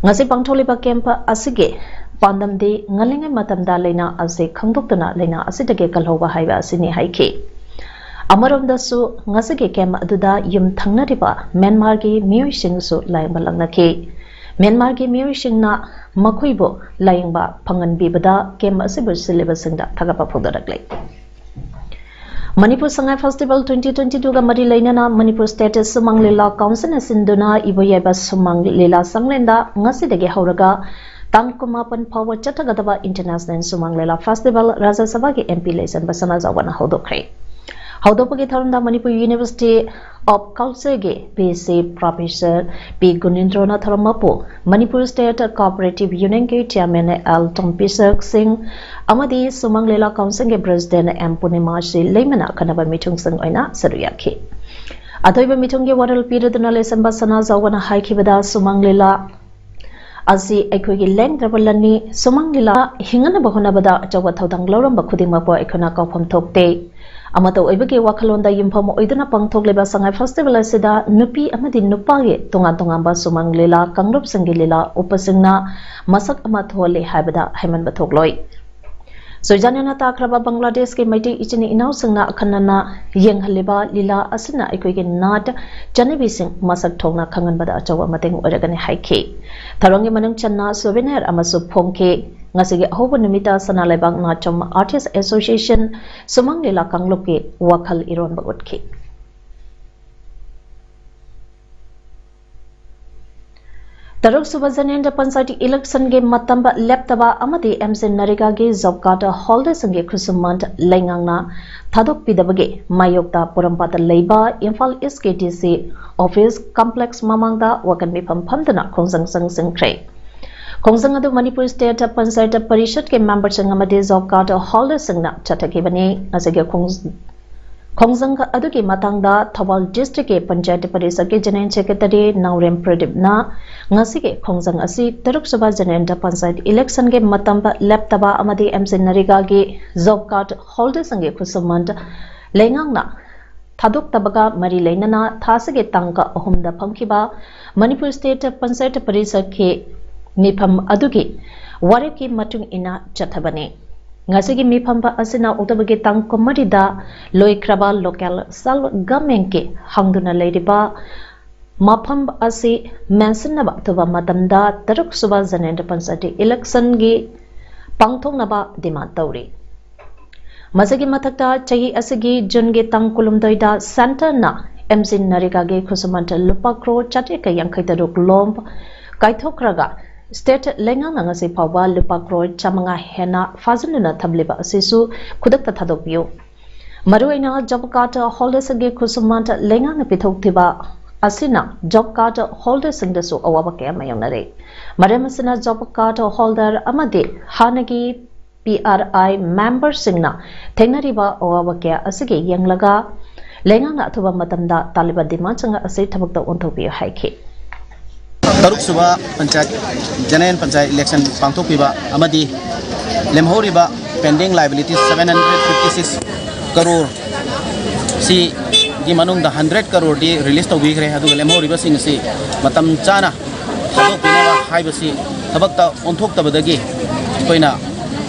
ꯉꯁꯤ ꯄꯥꯡꯊꯣꯛꯂꯤꯕ ꯀꯦꯝꯞ ꯑꯁꯤꯒꯤ ꯄꯥꯟꯗꯝꯗꯤ ꯉꯜꯂꯤꯉꯩ ꯃꯇꯝꯗ ꯂꯥꯏꯅꯥ ꯑꯁꯤ ꯈꯪꯗꯣꯛꯇꯨꯅ ꯂꯥꯏꯅꯥ ꯑꯁꯤꯗꯒꯤ ꯀꯜꯍꯧꯕ ꯍꯥꯏꯕ ꯑꯁꯤꯅꯤ ꯍꯥꯏꯈꯤ꯫ ꯑꯃꯔꯣꯝꯗꯁꯨ ꯉꯁꯤꯒꯤ ꯀꯦꯝꯞ ꯑꯗꯨꯗ ꯌꯨꯝ ꯊꯪꯅꯔꯤꯕ ꯃ꯭ꯌꯥꯟꯃꯥꯔꯒꯤ ꯃꯤꯑꯣꯏꯁꯤꯡꯁꯨ ꯂꯥꯌꯦꯡꯕ ꯂꯥꯛꯅꯈꯤ꯫ ꯃ꯭ꯌꯥꯟꯃꯥꯔꯒꯤ ꯃꯤꯑꯣꯏꯁꯤꯡꯅ ꯃꯈꯣꯏꯕꯨ ꯂꯥꯌꯦꯡꯕ ꯐꯪꯍꯟꯕꯤꯕꯗ ꯀꯦꯝꯞ ꯑꯁꯤꯕꯨ ꯁꯤꯜꯂꯤꯕꯁꯤꯡꯗ ꯊꯥꯒꯠꯄ ꯐꯣꯡꯗꯣꯔꯛꯂꯤ꯫ Manipur Sangai Festival twenty twenty twoꯒ ꯃꯔꯤ ꯂꯩꯅꯅ ꯃꯅꯤꯄꯨꯔ State ꯁꯨꯃꯥꯡ ꯂꯤꯂꯥ Councilꯅ ꯁꯤꯟꯗꯨꯅ ꯏꯕꯣꯌꯥꯏꯕ ꯁꯨꯃꯥꯡ ꯂꯤꯂꯥ ꯁꯪꯂꯦꯟꯗ ꯉꯁꯤꯗꯒꯤ ꯍꯧꯔꯒ ꯇꯥꯡ ꯀꯨꯟꯃꯥꯄꯟ ꯐꯥꯎꯕ ꯆꯠꯊꯒꯗꯕ International ꯁꯨꯃꯥꯡ ꯂꯤꯂꯥ Festival ꯔꯥꯖ꯭ꯌ ꯁꯚꯥꯒꯤ MP ꯂꯩꯁꯟꯕ ꯁꯅꯥꯖꯥꯎꯕꯅ ꯍꯧꯗꯣꯛꯈ꯭ꯔꯦ꯫ ꯍꯧꯗꯣꯛꯄꯒꯤ ꯊꯧꯔꯝꯗ Manipur University of Cultureꯒꯤ VC Professor P ꯒꯨꯅꯤꯟꯗ꯭ꯔꯣꯅ ꯊꯧꯔꯝ ꯃꯄꯨ, Manipur State Cooperative Unionꯒꯤ Chairman L ꯇꯣꯝꯕꯤꯁꯛ ꯁꯤꯡ ꯑꯃꯗꯤ ꯁꯨꯃꯥꯡ ꯂꯤꯂꯥ Councilꯒꯤ President M ꯄꯨꯔꯅꯤꯃꯥꯁꯤ ꯂꯩꯃꯅ ꯑꯈꯟꯅꯕ ꯃꯤꯊꯨꯡꯁꯤꯡ ꯑꯣꯏꯅ ꯁꯔꯨꯛ ꯌꯥꯈꯤ꯫ ꯑꯊꯣꯏꯕ ꯃꯤꯊꯨꯡꯒꯤ ꯋꯥꯔꯣꯜ ꯄꯤꯔꯗꯨꯅ ꯂꯩꯁꯟꯕ ꯁꯅꯥꯖꯥꯎꯕꯅ ꯍꯥꯏꯈꯤꯕꯗ, ꯁꯨꯃꯥꯡ ꯂꯤꯂꯥ ꯑꯁꯤ ꯑꯩꯈꯣꯏꯒꯤ ꯂꯦꯡꯗ꯭ꯔꯕ ꯂꯟꯅꯤ꯫ ꯁꯨꯃꯥꯡ ꯂꯤꯂꯥ ꯍꯤꯡꯅꯅꯕ ꯍꯣꯠꯅꯕꯗ ꯑꯆꯧꯕ ꯊꯧꯗꯥꯡ ꯂꯧꯔꯝꯕ ꯈꯨꯗꯤꯡꯃꯛꯄꯨ ꯑꯩꯈꯣꯏꯅ ꯀꯥꯎꯐꯝ ꯊꯣꯛꯇꯦ꯫ ꯑꯃꯠꯇ ꯑꯣꯏꯕꯒꯤ ꯋꯥꯈꯜꯂꯣꯟꯗ ꯌꯨꯝꯐꯝ ꯑꯣꯏꯗꯨꯅ ꯄꯥꯡꯊꯣꯛꯂꯤꯕ ꯁꯉꯥꯏ Festival ꯑꯁꯤꯗ ꯅꯨꯄꯤ ꯑꯃꯗꯤ ꯅꯨꯄꯥꯒꯤ ꯇꯣꯉꯥꯟ ꯇꯣꯉꯥꯟꯕ ꯁꯨꯃꯥꯡ ꯂꯤꯂꯥ ꯀꯥꯡꯂꯨꯞꯁꯤꯡꯒꯤ ꯂꯤꯂꯥ ꯎꯠꯄꯁꯤꯡꯅ ꯃꯁꯛ ꯑꯃ ꯊꯣꯛꯍꯜꯂꯤ ꯍꯥꯏꯕꯗ ꯍꯥꯏꯃꯟꯕ ꯊꯣꯛꯂꯣꯏ꯫ ꯁꯣꯏꯖꯥꯅꯅ ꯇꯥꯈ꯭ꯔꯕ ꯕꯪꯒ꯭ꯂꯥꯗꯦꯁꯀꯤ ꯃꯩꯇꯩ ꯏꯆꯤꯟ ꯏꯅꯥꯎꯁꯤꯡꯅ ꯑꯈꯟꯅꯅ ꯌꯦꯡꯍꯜꯂꯤꯕ ꯂꯤꯂꯥ ꯑꯁꯤꯅ ꯑꯩꯈꯣꯏꯒꯤ ꯅꯥꯠ ꯆꯠꯅꯕꯤꯁꯤꯡ ꯃꯁꯛ ꯊꯣꯛꯅ ꯈꯪꯍꯟꯕꯗ ꯑꯆꯧꯕ ꯃꯇꯦꯡ ꯑꯣꯏꯔꯒꯅꯤ ꯍꯥꯏꯈꯤ꯫ ꯊꯧꯔꯝꯒꯤ ꯃꯅꯨꯡ ꯆꯟꯅ souvenir ꯑꯃꯁꯨ ꯐꯣꯡꯈꯤ꯫ ꯉꯁꯤꯒꯤ ꯑꯍꯧꯕ ꯅꯨꯃꯤꯠꯇ ꯁꯅꯥ ꯂꯩꯕꯥꯛ ꯅꯥꯆꯣꯝ Artist Association ꯁꯨꯃꯥꯡ ꯂꯤꯂꯥ ꯀꯥꯡꯂꯨꯞꯀꯤ ꯋꯥꯈꯜ ꯏꯔꯣꯟꯕ ꯎꯠꯈꯤ꯫ ꯇꯔꯨꯛꯁꯨꯕ ꯖꯦꯅꯦꯟꯗ꯭ꯔ ꯄꯟꯆꯥꯌꯠ ꯏꯂꯦꯛꯁꯟꯒꯤ ꯃꯇꯝ ꯂꯦꯞꯇꯕ ꯑꯃꯗꯤ ꯑꯦꯝ ꯖꯤ ꯅꯔꯦꯒꯥꯒꯤ ꯖꯣꯕ ꯀꯥꯔꯗ ꯍꯣꯜꯗꯔꯁꯤꯡꯒꯤ ꯈꯨꯠꯁꯨꯃꯟ ꯂꯩꯉꯥꯛꯅ ꯊꯥꯗꯣꯛꯄꯤꯗꯕꯒꯤ ꯃꯥꯌꯣꯛꯇ ꯄꯣꯔꯣꯝꯄꯥꯠꯇ ꯂꯩꯕ ꯏꯝꯐꯥꯜ ꯏꯁꯀꯤ ꯗꯤ ꯁꯤ ꯑꯣꯐꯤꯁ ꯀꯝꯄ꯭ꯂꯦꯛꯁ ꯃꯃꯥꯡꯗ ꯋꯥꯀꯟ ꯃꯤꯐꯝ ꯐꯝꯗꯨꯅ ꯈꯣꯡꯖꯪ ꯆꯪꯁꯤꯟꯈ꯭ꯔꯦ꯫ ꯈꯣꯡꯖꯪ ꯑꯗꯨ ꯃꯅꯤꯄꯨꯔ ꯁ꯭ꯇꯦꯠ ꯄꯟꯆꯥꯌꯠ ꯄꯔꯤꯁꯠꯀꯤ ꯃꯦꯝꯕꯔꯁꯤꯡ ꯑꯃꯗꯤ ꯖꯣꯕ ꯀꯥꯔꯗ ꯍꯣꯜꯗꯔꯁꯤꯡꯅ ꯆꯠꯊꯈꯤꯕꯅꯤ꯫ ꯉꯁꯤꯒꯤ ꯈꯣꯡ-, ꯈꯣꯡꯖꯪ ꯑꯗꯨꯒꯤ ꯃꯇꯥꯡꯗ ꯊꯧꯕꯥꯜ ꯗꯤꯁꯇ꯭ꯔꯤꯛꯀꯤ ꯄꯟꯆꯥꯌꯠ ꯄꯔꯤꯁꯠꯀꯤ ꯖꯦꯅꯦꯔꯦꯜ ꯁꯦꯀ꯭ꯔꯦꯇꯔꯤ ꯅꯥꯎꯔꯦꯝ ꯄ꯭ꯔꯗꯤꯞꯅ ꯉꯁꯤꯒꯤ ꯈꯣꯡꯖꯪ ꯑꯁꯤ ꯇꯔꯨꯛꯁꯨꯕ ꯖꯦꯅꯦꯔꯦꯜ ꯄꯟꯆꯥꯌꯠ ꯏꯂꯦꯛꯁꯟꯒꯤ ꯃꯇꯝ ꯂꯦꯞꯇꯕ ꯑꯃꯗꯤ ꯑꯦꯝ ꯖꯤ ꯅꯔꯦꯒꯥꯒꯤ ꯖꯣꯕ ꯀꯥꯔꯗ ꯍꯣꯜꯗꯔꯁꯤꯡꯒꯤ ꯈꯨꯠꯁꯨꯃꯟ ꯂꯩꯉꯥꯛꯅ ꯊꯥꯗꯣꯛꯇꯕꯒ ꯃꯔꯤ ꯂꯩꯅꯅ ꯊꯥꯁꯤꯒꯤ ꯇꯥꯡ ꯑꯍꯨꯝꯗ ꯐꯝꯈꯤꯕ ꯃꯅꯤꯄꯨꯔ ꯁ꯭ꯇꯦꯠ ꯄꯟꯆꯥꯌꯠ ꯄꯔꯤꯁꯠꯀꯤ ꯃꯤꯐꯝ ꯑꯗꯨꯒꯤ ꯋꯥꯔꯦꯞꯀꯤ ꯃꯇꯨꯡ ꯏꯟꯅ ꯆꯠꯊꯕꯅꯤ꯫ ꯉꯁꯤꯒꯤ ꯃꯤꯐꯝ ꯑꯁꯤꯅ ꯑꯣꯛꯇꯣꯕꯔꯒꯤ ꯇꯥꯡ ꯀꯨꯟꯃꯔꯤꯗ ꯂꯣꯏꯈ꯭ꯔꯕ ꯂꯣꯀꯦꯜ ꯁꯦꯜꯐ ꯒꯚꯔꯟꯃꯦꯟꯠꯀꯤ ꯍꯥꯡꯗꯨꯅ ꯂꯩꯔꯤꯕ ꯃꯐꯝ ꯑꯁꯤ ꯃꯦꯟꯁꯤꯟꯅꯕ ꯑꯊꯨꯕ ꯃꯇꯝꯗ ꯇꯔꯨꯛꯁꯨꯕ ꯖꯦꯅꯦꯔꯦꯜ ꯄꯟꯆꯥꯌꯠ ꯏꯂꯦꯛꯁꯟꯒꯤ ꯄꯥꯡꯊꯣꯛꯅꯕ ꯗꯤꯃꯥꯟ ꯇꯧꯔꯤ꯫ ꯃꯁꯤꯒꯤ ꯃꯊꯛꯇ ꯆꯍꯤ ꯑꯁꯤꯒꯤ ꯖꯨꯟꯒꯤ ꯇꯥꯡ ꯀꯨꯟꯍꯨꯝꯗꯣꯏꯗ ꯁꯦꯟꯇꯔꯅ ꯑꯦꯝ ꯖꯤ ꯅꯔꯦꯒꯥꯒꯤ ꯈꯨꯠꯁꯨꯃꯟ ꯂꯨꯄꯥ ꯀ꯭ꯔꯣꯔ ꯆꯥꯇ꯭ꯔꯦꯠꯀ ꯌꯥꯡꯈꯩ ꯇꯔꯨꯛ ꯂꯣꯝ ꯀꯥꯏꯊꯣꯛꯈ꯭ꯔꯒ ꯁ꯭ꯇꯦꯠ ꯂꯩꯉꯥꯛꯅ ꯉꯁꯤ ꯐꯥꯎꯕ ꯂꯨꯄꯥ ꯀ꯭ꯔꯣꯔ ꯆꯥꯃꯉꯥ ꯍꯦꯟꯅ ꯐꯥꯖꯤꯟꯗꯨꯅ ꯊꯝꯂꯤꯕ ꯑꯁꯤꯁꯨ ꯈꯨꯗꯛꯇ ꯊꯥꯗꯣꯛꯄꯤꯌꯨ꯫ ꯃꯔꯨꯑꯣꯏꯅ ꯖꯣꯕ ꯀꯥꯔꯗ ꯍꯣꯜꯗꯔꯁꯤꯡꯒꯤ ꯈꯨꯠꯁꯨꯃꯟ ꯂꯩꯉꯥꯛꯅ ꯄꯤꯊꯣꯛꯈꯤꯕ ꯑꯁꯤꯅ ꯖꯣꯕ ꯀꯥꯔꯗ ꯍꯣꯜꯗꯔꯁꯤꯡꯗꯁꯨ ꯑꯋꯥꯕ ꯀꯌꯥ ꯃꯥꯌꯣꯛꯅꯔꯦ꯫ ꯃꯔꯝ ꯑꯁꯤꯅ ꯖꯣꯕ ꯀꯥꯔꯗ ꯍꯣꯜꯗꯔ ꯑꯃꯗꯤ ꯍꯥꯟꯅꯒꯤ ꯄꯤ ꯑꯥꯔ ꯑꯥꯏ ꯃꯦꯝꯕꯔꯁꯤꯡꯅ ꯊꯦꯡꯅꯔꯤꯕ ꯑꯋꯥꯕ ꯀꯌꯥ ꯑꯁꯤꯒꯤ ꯌꯦꯡꯂꯒ ꯂꯩꯉꯥꯛꯅ ꯑꯊꯨꯕ ꯃꯇꯝꯗ ꯇꯥꯜꯂꯤꯕ ꯗꯤꯃꯥꯟꯁꯤꯡ ꯑꯁꯤ ꯊꯕꯛꯇ ꯑꯣꯟꯊꯣꯛꯄꯤꯌꯨ ꯍꯥꯏꯈꯤ꯫ ꯇꯔꯨꯛꯁꯨꯕ ꯄꯟꯆꯥꯌꯠ, ꯖꯦꯅꯦꯔꯦꯜ ꯄꯟꯆꯥꯌꯠ ꯏꯂꯦꯛꯁꯟ ꯄꯥꯡꯊꯣꯛꯄꯤꯕ ꯑꯃꯗꯤ ꯂꯦꯝꯍꯧꯔꯤꯕ pending liabilities seven hundred fifty six crore ꯁꯤꯒꯤ ꯃꯅꯨꯡꯗ hundred ꯀꯔꯣꯔꯗꯤ ꯔꯤꯂꯤꯁ ꯇꯧꯕꯤꯈ꯭ꯔꯦ, ꯑꯗꯨꯒ ꯂꯦꯝꯍꯧꯔꯤꯕꯁꯤꯡ ꯑꯁꯤ ꯃꯇꯝ ꯆꯥꯅ ꯊꯥꯗꯣꯛꯄꯤꯅꯕ ꯍꯥꯏꯕꯁꯤ ꯊꯕꯛꯇ ꯑꯣꯟꯊꯣꯛꯇꯕꯗꯒꯤ ꯑꯩꯈꯣꯏꯅ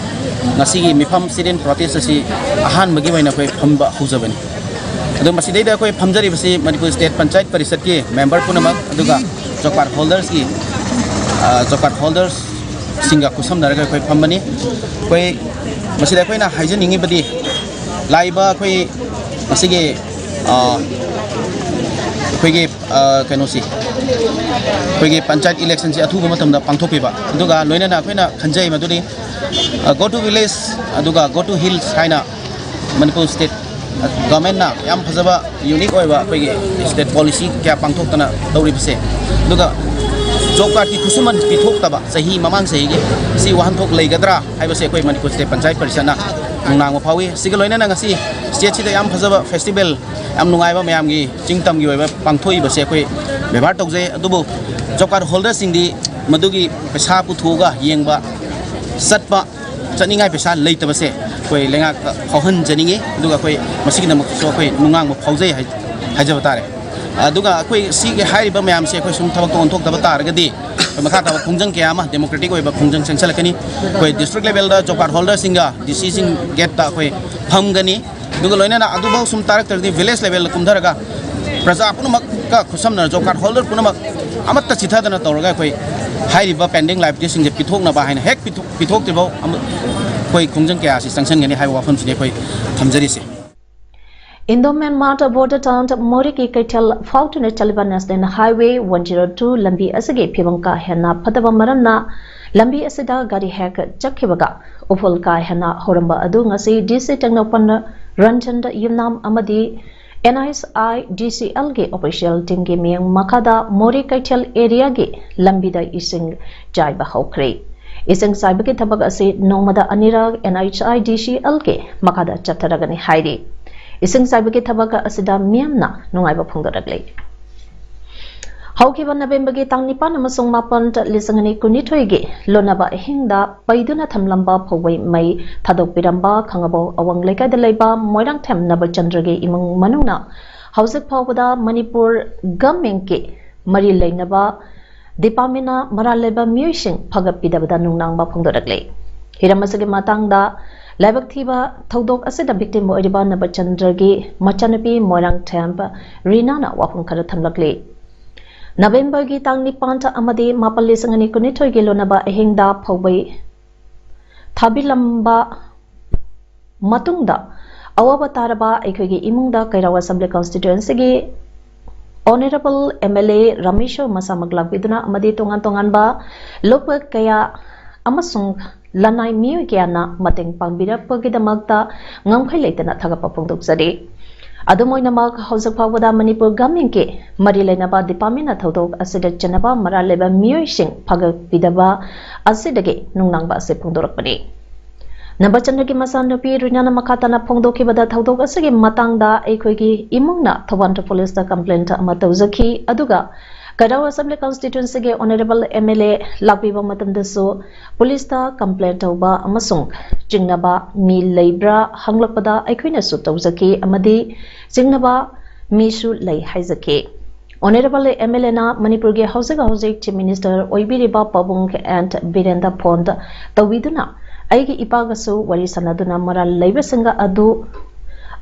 ꯉꯁꯤꯒꯤ ꯃꯤꯐꯝ sit-in protest ꯑꯁꯤ ꯑꯍꯥꯟꯕꯒꯤ ꯑꯣꯏꯅ ꯑꯩꯈꯣꯏ ꯐꯝꯕ ꯍꯧꯖꯕꯅꯤ꯫ ꯑꯗꯣ ꯃꯁꯤꯗꯩꯗ ꯑꯩꯈꯣꯏ ꯐꯝꯖꯔꯤꯕꯁꯤ ꯃꯅꯤꯄꯨꯔ ꯁ꯭ꯇꯦꯠ ꯄꯟꯆꯥꯌꯠ ꯄꯔꯤꯁꯠꯀꯤ ꯃꯦꯝꯕꯔ ꯄꯨꯝꯅꯃꯛ, ꯑꯗꯨꯒ ꯖꯣꯕ ꯀꯥꯔꯗ ꯍꯣꯜꯗꯔꯁꯀꯤ, ꯑ, ꯖꯣꯕ ꯀꯥꯔꯗ ꯍꯣꯜꯗꯔꯁꯁꯤꯡꯒ ꯈꯨꯠꯁꯝꯅꯔꯒ ꯑꯩꯈꯣꯏ ꯐꯝꯕꯅꯤ꯫ ꯑꯩꯈꯣꯏ ꯃꯁꯤꯗ ꯑꯩꯈꯣꯏꯅ ꯍꯥꯏꯖꯅꯤꯡꯉꯤꯕꯗꯤ, ꯂꯥꯛꯏꯕ ꯑꯩꯈꯣꯏ ꯃꯁꯤꯒꯤ, ꯑ, ꯑꯩꯈꯣꯏꯒꯤ, ꯑ, ꯀꯩꯅꯣꯁꯤ, ꯑꯩꯈꯣꯏꯒꯤ ꯄꯟꯆꯥꯌꯠ ꯏꯂꯦꯛꯁꯟꯁꯤ ꯑꯊꯨꯕ ꯃꯇꯝꯗ ꯄꯥꯡꯊꯣꯛꯄꯤꯕ, ꯑꯗꯨꯒ ꯂꯣꯏꯅꯅ ꯑꯩꯈꯣꯏꯅ ꯈꯟꯖꯩ ꯃꯗꯨꯗꯤ, ꯑ, Go to Village ꯑꯗꯨꯒ Go to Hills ꯍꯥꯏꯅ ꯃꯅꯤꯄꯨꯔ ꯁ꯭ꯇꯦꯠ ꯒꯚꯔꯟꯃꯦꯟꯠꯅ ꯌꯥꯝ ꯐꯖꯕ ꯌꯨꯅꯤꯛ ꯑꯣꯏꯕ ꯑꯩꯈꯣꯏꯒꯤ ꯁ꯭ꯇꯦꯠ ꯄꯣꯂꯤꯁꯤ ꯀꯌꯥ ꯄꯥꯡꯊꯣꯛꯇꯅ ꯇꯧꯔꯤꯕꯁꯦ, ꯑꯗꯨꯒ ꯖꯣꯕ ꯀꯥꯔꯗꯀꯤ ꯈꯨꯠꯁꯨꯃꯟ ꯄꯤꯊꯣꯛꯇꯕ ꯆꯍꯤ ꯃꯃꯥꯡ ꯆꯍꯤꯒꯤ, ꯁꯤ ꯋꯥꯍꯟꯊꯣꯛ ꯂꯩꯒꯗ꯭ꯔꯥ ꯍꯥꯏꯕꯁꯦ ꯑꯩꯈꯣꯏ ꯃꯅꯤꯄꯨꯔ ꯁ꯭ꯇꯦꯠ ꯄꯟꯆꯥꯌꯠ ꯄꯔꯤꯁꯠꯅ ꯅꯨꯡꯅꯥꯡꯕ ꯐꯥꯎꯏ꯫ ꯁꯤꯒ ꯂꯣꯏꯅꯅ ꯉꯁꯤ ꯁ꯭ꯇꯦꯠꯁꯤꯗ ꯌꯥꯝ ꯐꯖꯕ ꯐꯦꯁꯇꯤꯚꯦꯜ, ꯌꯥꯝ ꯅꯨꯡꯉꯥꯏꯕ ꯃꯌꯥꯝꯒꯤ ꯆꯤꯡ ꯇꯝꯒꯤ ꯑꯣꯏꯕ ꯄꯥꯡꯊꯣꯛꯏꯕꯁꯦ ꯑꯩꯈꯣꯏ ꯕꯦꯕꯥꯔ ꯇꯧꯖꯩ꯫ ꯑꯗꯨꯕꯨ ꯖꯣꯕ ꯀꯥꯔꯗ ꯍꯣꯜꯗꯔꯁꯤꯡꯗꯤ ꯃꯗꯨꯒꯤ ꯄꯩꯁꯥ ꯄꯨꯊꯣꯛꯑꯒ ꯌꯦꯡꯕ ꯆꯠꯄ, ꯆꯠꯅꯤꯡꯉꯥꯏ ꯄꯩꯁꯥ ꯂꯩꯇꯕꯁꯦ ꯑꯩꯈꯣꯏ ꯂꯩꯉꯥꯛꯇ ꯐꯥꯎꯍꯟꯖꯅꯤꯡꯉꯤ꯫ ꯑꯗꯨꯒ ꯑꯩꯈꯣꯏ ꯃꯁꯤꯒꯤꯗꯃꯛꯇꯁꯨ ꯑꯩꯈꯣꯏ ꯅꯨꯡꯉꯥꯡꯕ ꯐꯥꯎꯖꯩ ꯍꯥꯏ-, ꯍꯥꯏꯖꯕ ꯇꯥꯔꯦ꯫ ꯑꯗꯨꯒ ꯑꯩꯈꯣꯏ ꯁꯤꯒꯤ ꯍꯥꯏꯔꯤꯕ ꯃꯌꯥꯝꯁꯦ ꯑꯩꯈꯣꯏ ꯁꯨꯝ ꯊꯕꯛꯇ ꯑꯣꯟꯊꯣꯛꯇꯕ ꯇꯥꯔꯒꯗꯤ ꯑꯩꯈꯣꯏ ꯃꯈꯥ ꯇꯥꯕ ꯈꯣꯡꯖꯪ ꯀꯌꯥ ꯑꯃ, ꯗꯦꯃꯣꯀ꯭ꯔꯦꯇꯤꯛ ꯑꯣꯏꯕ ꯈꯣꯡꯖꯪ ꯆꯪꯁꯤꯜꯂꯛꯀꯅꯤ꯫ ꯑꯩꯈꯣꯏ ꯗꯤꯁꯇ꯭ꯔꯤꯛ ꯂꯦꯚꯦꯜꯗ ꯖꯣꯕ ꯀꯥꯔꯗ ꯍꯣꯜꯗꯔꯁꯤꯡꯒ ꯗꯤ ꯁꯤꯁꯤꯡ ꯒꯦꯠꯇ ꯑꯩꯈꯣꯏ ꯐꯝꯒꯅꯤ꯫ ꯑꯗꯨꯒ ꯂꯣꯏꯅꯅ ꯑꯗꯨꯐꯥꯎ ꯁꯨꯝ ꯇꯥꯔꯛꯇ꯭ꯔꯗꯤ ꯚꯤꯂꯦꯖ ꯂꯦꯚꯦꯜꯗ ꯀꯨꯝꯊꯔꯒ ꯄ꯭ꯔꯖꯥ ꯄꯨꯝꯅꯃꯛꯀ ꯈꯨꯠꯁꯝꯅꯅ ꯖꯣꯕ ꯀꯥꯔꯗ ꯍꯣꯜꯗꯔ ꯄꯨꯝꯅꯃꯛ ꯑꯃꯠꯇ ꯆꯤꯊꯗꯅ ꯇꯧꯔꯒ ꯑꯩꯈꯣꯏ ꯍꯥꯏꯔꯤꯕ ꯄꯦꯟꯗꯤꯡ ꯂꯥꯏꯕꯤꯂꯤꯇꯤꯁꯤꯡꯁꯦ ꯄꯤꯊꯣꯛꯅꯕ ꯍꯥꯏꯅ ꯍꯦꯛ ꯄꯤꯊꯣꯛ-, ꯄꯤꯊꯣꯛꯇ꯭ꯔꯤꯐꯥꯎ ꯑꯃ-, ꯑꯩꯈꯣꯏ ꯈꯣꯡꯖꯪ ꯀꯌꯥ ꯑꯁꯤ ꯆꯪꯁꯤꯟꯒꯅꯤ ꯍꯥꯏꯕ ꯋꯥꯐꯝꯁꯤꯅꯤ ꯑꯩꯈꯣꯏ ꯊꯝꯖꯔꯤꯁꯦ꯫ Indo Myanmar border town ꯃꯣꯔꯦꯒꯤ ꯀꯩꯊꯦꯜ ꯐꯥꯎꯗꯨꯅ ꯆꯠꯂꯤꯕ National Highway one zero two ꯂꯝꯕꯤ ꯑꯁꯤꯒꯤ ꯐꯤꯕꯝ ꯀꯥ ꯍꯦꯟꯅ ꯐꯠꯇꯕ ꯃꯔꯝꯅ ꯂꯝꯕꯤ ꯑꯁꯤꯗ ꯒꯥꯔꯤ ꯍꯦꯛ ꯆꯠꯈꯤꯕꯒ ꯎꯐꯨꯜ ꯀꯥ ꯍꯦꯟꯅ ꯍꯧꯔꯝꯕ ꯑꯗꯨ ꯉꯁꯤ ꯗꯤ ꯁꯤ ꯇꯦꯡꯅꯧꯄꯜ ꯔꯟꯖꯟ ꯌꯨꯝꯅꯥꯝ ꯑꯃꯗꯤ ꯑꯦꯟ ꯑꯩꯆ ꯑꯥꯏ ꯗꯤ ꯁꯤ ꯑꯦꯜꯒꯤ ꯑꯣꯐꯤꯁꯤꯌꯦꯜ ꯇꯤꯝꯒꯤ ꯃꯤꯠꯌꯦꯡ ꯃꯈꯥꯗ ꯃꯣꯔꯦ ꯀꯩꯊꯦꯜ ꯑꯦꯔꯤꯌꯥꯒꯤ ꯂꯝꯕꯤꯗ ꯏꯁꯤꯡ ꯆꯥꯏꯕ ꯍꯧꯈ꯭ꯔꯦ꯫ ꯏꯁꯤꯡ ꯆꯥꯏꯕꯒꯤ ꯊꯕꯛ ꯑꯁꯤ ꯅꯣꯡꯃꯗ ꯑꯅꯤꯔꯛ ꯑꯦꯟ ꯑꯩꯆ ꯑꯥꯏ ꯗꯤ ꯁꯤ ꯑꯦꯜꯒꯤ ꯃꯈꯥꯗ ꯆꯠꯊꯔꯒꯅꯤ ꯍꯥꯏꯔꯤ꯫ ꯏꯁꯤꯡ ꯆꯥꯏꯕꯒꯤ ꯊꯕꯛ ꯑꯁꯤꯗ ꯃꯤꯌꯥꯝꯅ ꯅꯨꯡꯉꯥꯏꯕ ꯐꯣꯡꯗꯣꯔꯛꯂꯤ꯫ ꯍꯧꯈꯤꯕ ꯅꯕꯦꯝꯕꯔꯒꯤ ꯇꯥꯡ ꯅꯤꯄꯥꯟ ꯑꯃꯁꯨꯡ ꯃꯥꯄꯟ, ꯂꯤꯁꯤꯡ ꯑꯅꯤ ꯀꯨꯟꯅꯤꯊꯣꯏꯒꯤ ꯂꯣꯟꯅꯕ ꯑꯍꯤꯡꯗ ꯄꯩꯗꯨꯅ ꯊꯝꯂꯝꯕ ꯐꯧꯕꯩ ꯃꯩ ꯊꯥꯗꯣꯛꯄꯤꯔꯝꯕ ꯈꯥꯉꯕꯣꯛ ꯑꯋꯥꯡ ꯂꯩꯀꯥꯏꯗ ꯂꯩꯕ ꯃꯣꯏꯔꯥꯡꯊꯦꯝ ꯅꯕꯆꯟꯗ꯭ꯔꯒꯤ ꯏꯃꯨꯡ ꯃꯅꯨꯡꯅ ꯍꯧꯖꯤꯛ ꯐꯥꯎꯕꯗ ꯃꯅꯤꯄꯨꯔ ꯒꯚꯔꯟꯃꯦꯟꯠꯀꯤ ꯃꯔꯤ ꯂꯩꯅꯕ ꯗꯤꯄꯥꯔꯠꯃꯦꯟꯠꯅ ꯃꯔꯥꯜ ꯂꯩꯕ ꯃꯤꯑꯣꯏꯁꯤꯡ ꯐꯒꯠꯄꯤꯗꯕꯗ ꯅꯨꯡꯅꯥꯡꯕ ꯐꯣꯡꯗꯣꯔꯛꯂꯤ꯫ ꯍꯤꯔꯝ ꯑꯁꯤꯒꯤ ꯃꯇꯥꯡꯗ ꯂꯥꯏꯕꯛ ꯊꯤꯕ ꯊꯧꯗꯣꯛ ꯑꯁꯤꯗ ꯚꯤꯛꯇꯤꯝ ꯑꯣꯏꯔꯤꯕ ꯅꯕꯆꯟꯗ꯭ꯔꯒꯤ ꯃꯆꯥꯅꯨꯄꯤ ꯃꯣꯏꯔꯥꯡꯊꯦꯝ ꯔꯤꯅꯥꯅ ꯋꯥꯐꯝ ꯈꯔ ꯊꯝꯂꯛꯂꯤ꯫ ꯅꯕꯦꯝꯕꯔꯒꯤ ꯇꯥꯡ ꯅꯤꯄꯥꯟ ꯑꯃꯗꯤ ꯃꯥꯄꯟ, ꯂꯤꯁꯤꯡ ꯑꯅꯤ ꯀꯨꯟꯅꯤꯊꯣꯏꯒꯤ ꯂꯣꯟꯅꯕ ꯑꯍꯤꯡꯗ ꯐꯧꯕꯩ ꯊꯥꯕꯤꯔꯝꯕ ꯃꯇꯨꯡꯗ ꯑꯋꯥꯕ ꯇꯥꯔꯕ ꯑꯩꯈꯣꯏꯒꯤ ꯏꯃꯨꯡꯗ ꯀꯩꯔꯥꯎ ꯑꯦꯁꯦꯝꯕ꯭ꯂꯤ ꯀꯟꯁꯇꯤꯇ꯭ꯋꯦꯟꯁꯤꯒꯤ Honorable M L A Rameshwor ꯃꯁꯥꯃꯛ ꯂꯥꯛꯄꯤꯗꯨꯅ ꯑꯃꯗꯤ ꯇꯣꯉꯥꯟ ꯇꯣꯉꯥꯟꯕ ꯂꯨꯞꯄ ꯀꯌꯥ ꯑꯃꯁꯨꯡ ꯂꯅꯥꯏ ꯃꯤꯑꯣꯏ ꯀꯌꯥꯅ ꯃꯇꯦꯡ ꯄꯥꯡꯕꯤꯔꯛꯄꯒꯤꯗꯃꯛꯇ ꯉꯝꯈꯩ ꯂꯩꯇꯅ ꯊꯥꯒꯠꯄ ꯐꯣꯡꯗꯣꯛꯆꯔꯤ꯫ ꯑꯗꯨꯝ ꯑꯣꯏꯅꯃꯛ, ꯍꯧꯖꯤꯛ ꯐꯥꯎꯕꯗ ꯃꯅꯤꯄꯨꯔ ꯒꯚꯔꯟꯃꯦꯟꯠꯀꯤ ꯃꯔꯤ ꯂꯩꯅꯕ ꯗꯤꯄꯥꯔꯠꯃꯦꯟꯠꯅ ꯊꯧꯗꯣꯛ ꯑꯁꯤꯗ ꯆꯦꯟꯅꯕ ꯃꯔꯥꯜ ꯂꯩꯕ ꯃꯤꯑꯣꯏꯁꯤꯡ ꯐꯒꯠꯄꯤꯗꯕ ꯑꯁꯤꯗꯒꯤ ꯅꯨꯡꯅꯥꯡꯕ ꯑꯁꯤ ꯐꯣꯡꯗꯣꯔꯛꯄꯅꯤ꯫ ꯅꯕꯆꯟꯗ꯭ꯔꯒꯤ ꯃꯆꯥꯅꯨꯄꯤ ꯔꯤꯅꯥꯅ ꯃꯈꯥ ꯇꯥꯅ ꯐꯣꯡꯗꯣꯛꯈꯤꯕꯗ, ꯊꯧꯗꯣꯛ ꯑꯁꯤꯒꯤ ꯃꯇꯥꯡꯗ ꯑꯩꯈꯣꯏꯒꯤ ꯏꯃꯨꯡꯅ ꯊꯧꯕꯥꯜ ꯄꯨꯂꯤꯁꯇ ꯀꯝꯄ꯭ꯂꯦꯟ ꯑꯃ ꯇꯧꯖꯈꯤ, ꯑꯗꯨꯒ ꯀꯩꯔꯥꯎ ꯑꯦꯁꯦꯝꯕ꯭ꯂꯤ ꯀꯟꯁꯇꯤꯇ꯭ꯋꯦꯟꯁꯤꯒꯤ ꯑꯣꯅꯔꯦꯕꯜ M L A ꯂꯥꯛꯄꯤꯕ ꯃꯇꯝꯗꯁꯨ ꯄꯨꯂꯤꯁꯇ ꯀꯝꯄ꯭ꯂꯦꯟ ꯇꯧꯕ ꯑꯃꯁꯨꯡ ꯆꯤꯡꯅꯕ ꯃꯤ ꯂꯩꯕ꯭ꯔꯥ ꯍꯪꯂꯛꯄꯗ ꯑꯩꯈꯣꯏꯅꯁꯨ ꯇꯧꯖꯈꯤ ꯑꯃꯗꯤ ꯆꯤꯡꯅꯕ ꯃꯤꯁꯨ ꯂꯩ ꯍꯥꯏꯖꯈꯤ꯫ ꯑꯣꯅꯔꯦꯕꯜ M L A ꯅ ꯃꯅꯤꯄꯨꯔꯒꯤ ꯍꯧꯖꯤꯛ ꯍꯧꯖꯤꯛ ꯆꯤꯐ ꯃꯤꯅꯤꯁꯇꯔ ꯑꯣꯏꯕꯤꯔꯤꯕ ꯄꯥꯕꯨꯡ ꯑꯦꯟ ꯕꯤꯔꯦꯟꯗ ꯐꯣꯟ ꯇꯧꯕꯤꯗꯨꯅ ꯑꯩꯒꯤ ꯏꯄꯥꯒꯁꯨ ꯋꯥꯔꯤ ꯁꯥꯟꯅꯗꯨꯅ ꯃꯔꯥꯜ ꯂꯩꯕꯁꯤꯡꯒ ꯑꯗꯨ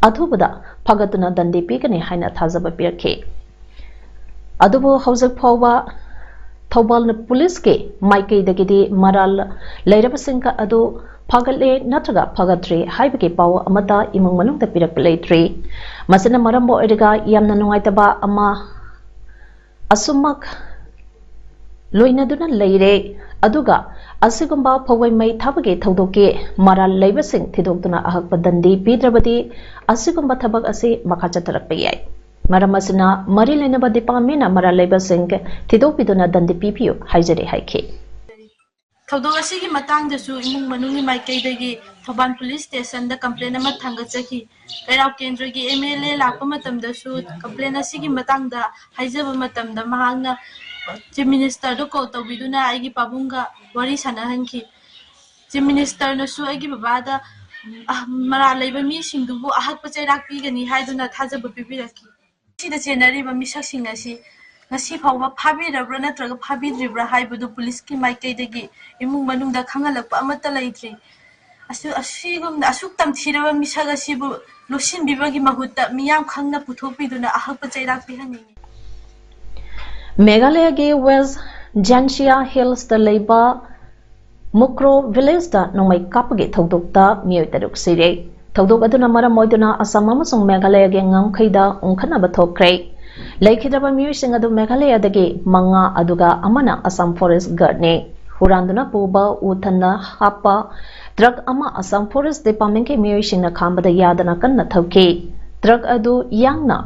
ꯑꯊꯨꯕꯗ ꯐꯒꯠꯇꯨꯅ ꯗꯟꯗꯤ ꯄꯤꯒꯅꯤ ꯍꯥꯏꯅ ꯊꯥꯖꯕ ꯄꯤꯔꯛꯈꯤ꯫ ꯑꯗꯨꯕꯨ ꯍꯧꯖꯤꯛ ꯐꯥꯎꯕ ꯊꯧꯕꯥꯜ ꯄꯨꯂꯤꯁꯀꯤ ꯃꯥꯏꯀꯩꯗꯒꯤꯗꯤ ꯃꯔꯥꯜ ꯂꯩꯔꯕꯁꯤꯡꯒ ꯑꯗꯨ ꯐꯒꯠꯂꯦ ꯅꯠꯇ꯭ꯔꯒ ꯐꯒꯠꯇ꯭ꯔꯤ ꯍꯥꯏꯕꯒꯤ ꯄꯥꯎ ꯑꯃꯠꯇ ꯏꯃꯨꯡ ꯃꯅꯨꯡꯗ ꯄꯤꯔꯛꯄ ꯂꯩꯇ꯭ꯔꯤ꯫ ꯃꯁꯤꯅ ꯃꯔꯝ ꯑꯣꯏꯔꯒ ꯌꯥꯝꯅ ꯅꯨꯡꯉꯥꯏꯇꯕ ꯑꯃ ꯑꯁꯨꯝꯃꯛ ꯂꯣꯏꯅꯗꯨꯅ ꯂꯩꯔꯦ꯫ ꯑꯗꯨꯒ ꯑꯁꯤꯒꯨꯝꯕ ꯐꯧꯋꯩ ꯃꯩ ꯊꯥꯕꯒꯤ ꯊꯧꯗꯣꯛꯀꯤ ꯃꯔꯥꯜ ꯂꯩꯕꯁꯤꯡ ꯊꯤꯗꯣꯛꯇꯨꯅ ꯑꯍꯛꯄ ꯗꯟꯗꯤ ꯄꯤꯗ꯭ꯔꯕꯗꯤ ꯑꯁꯤꯒꯨꯝꯕ ꯊꯕꯛ ꯑꯁꯤ ꯃꯈꯥ ꯆꯠꯊꯔꯛꯄ ꯌꯥꯏ꯫ ꯃꯔꯝ ꯑꯁꯤꯅ ꯃꯔꯤ ꯂꯩꯅꯕ ꯗꯤꯄꯥꯔꯠꯃꯦꯟꯅ ꯃꯔꯥꯜ ꯂꯩꯕꯁꯤꯡ ꯊꯤꯗꯣꯛꯄꯤꯗꯨꯅ ꯗꯟꯗꯤ ꯄꯤꯕꯤꯌꯨ ꯍꯥꯏꯖꯔꯤ ꯍꯥꯏꯈꯤ꯫ ꯊꯧꯗꯣꯛ ꯑꯁꯤꯒꯤ ꯃꯇꯥꯡꯗꯁꯨ ꯏꯃꯨꯡ ꯃꯅꯨꯡꯒꯤ ꯃꯥꯏꯀꯩꯗꯒꯤ ꯊꯧꯕꯥꯜ ꯄꯨꯂꯤꯁ ꯁ꯭ꯇꯦꯁꯟꯗ ꯀꯝꯄ꯭ꯂꯦꯟ ꯑꯃ ꯊꯥꯡꯒꯠꯆꯈꯤ꯫ ꯀꯩꯔꯥꯎ ꯀꯦꯟꯗ꯭ꯔꯒꯤ M L A ꯂꯥꯛꯄ ꯃꯇꯝꯗꯁꯨ ꯀꯝꯄ꯭ꯂꯦꯟ ꯑꯁꯤꯒꯤ ꯃꯇꯥꯡꯗ ꯍꯥꯏꯖꯕ ꯃꯇꯝꯗ ꯃꯍꯥꯛꯅ ꯆꯤꯐ ꯃꯤꯅꯤꯁꯇꯔꯗ ꯀꯣꯜ ꯇꯧꯕꯤꯗꯨꯅ ꯑꯩꯒꯤ ꯄꯥꯕꯨꯡꯒ ꯋꯥꯔꯤ ꯁꯥꯟꯅꯍꯟꯈꯤ꯫ ꯆꯤꯐ ꯃꯤꯅꯤꯁꯇꯔꯅꯁꯨ ꯑꯩꯒꯤ ꯕꯕꯥꯗ, ꯎꯝ, ꯑ, ꯃꯔꯥꯜ ꯂꯩꯕ ꯃꯤꯁꯤꯡꯗꯨꯕꯨ ꯑꯍꯛꯄ ꯆꯩꯔꯥꯛ ꯄꯤꯒꯅꯤ ꯍꯥꯏꯗꯨꯅ ꯊꯥꯖꯕ ꯄꯤꯕꯤꯔꯛꯈꯤ꯫ ꯁꯤꯗ ꯆꯦꯟꯅꯔꯤꯕ ꯃꯤꯁꯛꯁꯤꯡ ꯑꯁꯤ ꯉꯁꯤ ꯐꯥꯎꯕ ꯐꯥꯕꯤꯔꯕ꯭ꯔꯥ ꯅꯠꯇ꯭ꯔꯒ ꯐꯥꯕꯤꯗ꯭ꯔꯤꯕ꯭ꯔꯥ ꯍꯥꯏꯕꯗꯨ ꯄꯨꯂꯤꯁꯀꯤ ꯃꯥꯏꯀꯩꯗꯒꯤ ꯏꯃꯨꯡ ꯃꯅꯨꯡꯗ ꯈꯪꯍꯜꯂꯛꯄ ꯑꯃꯠꯇ ꯂꯩꯇ꯭ꯔꯤ꯫ ꯑꯁꯨ-, ꯑꯁꯤꯒꯨꯝꯅ ꯑꯁꯨꯛ ꯇꯝꯊꯤꯔꯕ ꯃꯤꯁꯛ ꯑꯁꯤꯕꯨ ꯂꯣꯠꯁꯤꯟꯕꯤꯕꯒꯤ ꯃꯍꯨꯠꯇ ꯃꯤꯌꯥꯝ ꯈꯪꯅ ꯄꯨꯊꯣꯛꯄꯤꯗꯨꯅ ꯑꯍꯛꯄ ꯆꯩꯔꯥꯛ ꯄꯤꯍꯟꯅꯤꯡꯏ꯫ ꯃꯦꯘꯥꯂꯌꯒꯤ ꯋꯦꯁ ꯖꯥꯟꯁꯤꯌꯥ ꯍꯤꯜꯁꯇ ꯂꯩꯕ ꯃꯨꯀ꯭ꯔꯣ ꯚꯤꯂꯦꯖꯇ ꯅꯣꯡꯃꯩ ꯀꯥꯞꯄꯒꯤ ꯊꯧꯗꯣꯛꯇ ꯃꯤꯑꯣꯏ ꯇꯔꯨꯛ ꯁꯤꯔꯦ꯫ ꯊꯧꯗꯣꯛ ꯑꯗꯨꯅ ꯃꯔꯝ ꯑꯣꯏꯗꯨꯅ ꯑꯁꯥꯝ ꯑꯃꯁꯨꯡ ꯃꯦꯘꯥꯂꯌꯒꯤ ꯉꯝꯈꯩꯗ ꯎꯪꯈꯠꯅꯕ ꯊꯣꯛꯈ꯭ꯔꯦ꯫ ꯂꯩꯈꯤꯗ꯭ꯔꯕ ꯃꯤꯑꯣꯏꯁꯤꯡ ꯑꯗꯨ ꯃꯦꯘꯥꯂꯌꯗꯒꯤ ꯃꯉꯥ, ꯑꯗꯨꯒ ꯑꯃꯅ ꯑꯁꯥꯝ ꯐꯣꯔꯦꯁ ꯒꯥꯔꯗꯅꯤ꯫ ꯍꯨꯔꯥꯟꯗꯨꯅ ꯄꯨꯕ ꯎ ꯊꯟꯅ ꯍꯥꯞꯄ ꯇ꯭ꯔꯛ ꯑꯃ ꯑꯁꯥꯝ ꯐꯣꯔꯦꯁ ꯗꯤꯄꯥꯔꯠꯃꯦꯟꯒꯤ ꯃꯤꯑꯣꯏꯁꯤꯡꯅ ꯈꯥꯝꯕꯗ ꯌꯥꯗꯅ ꯀꯟꯅ ꯊꯧꯈꯤ꯫ ꯇ꯭ꯔꯛ ꯑꯗꯨ ꯌꯥꯡꯅ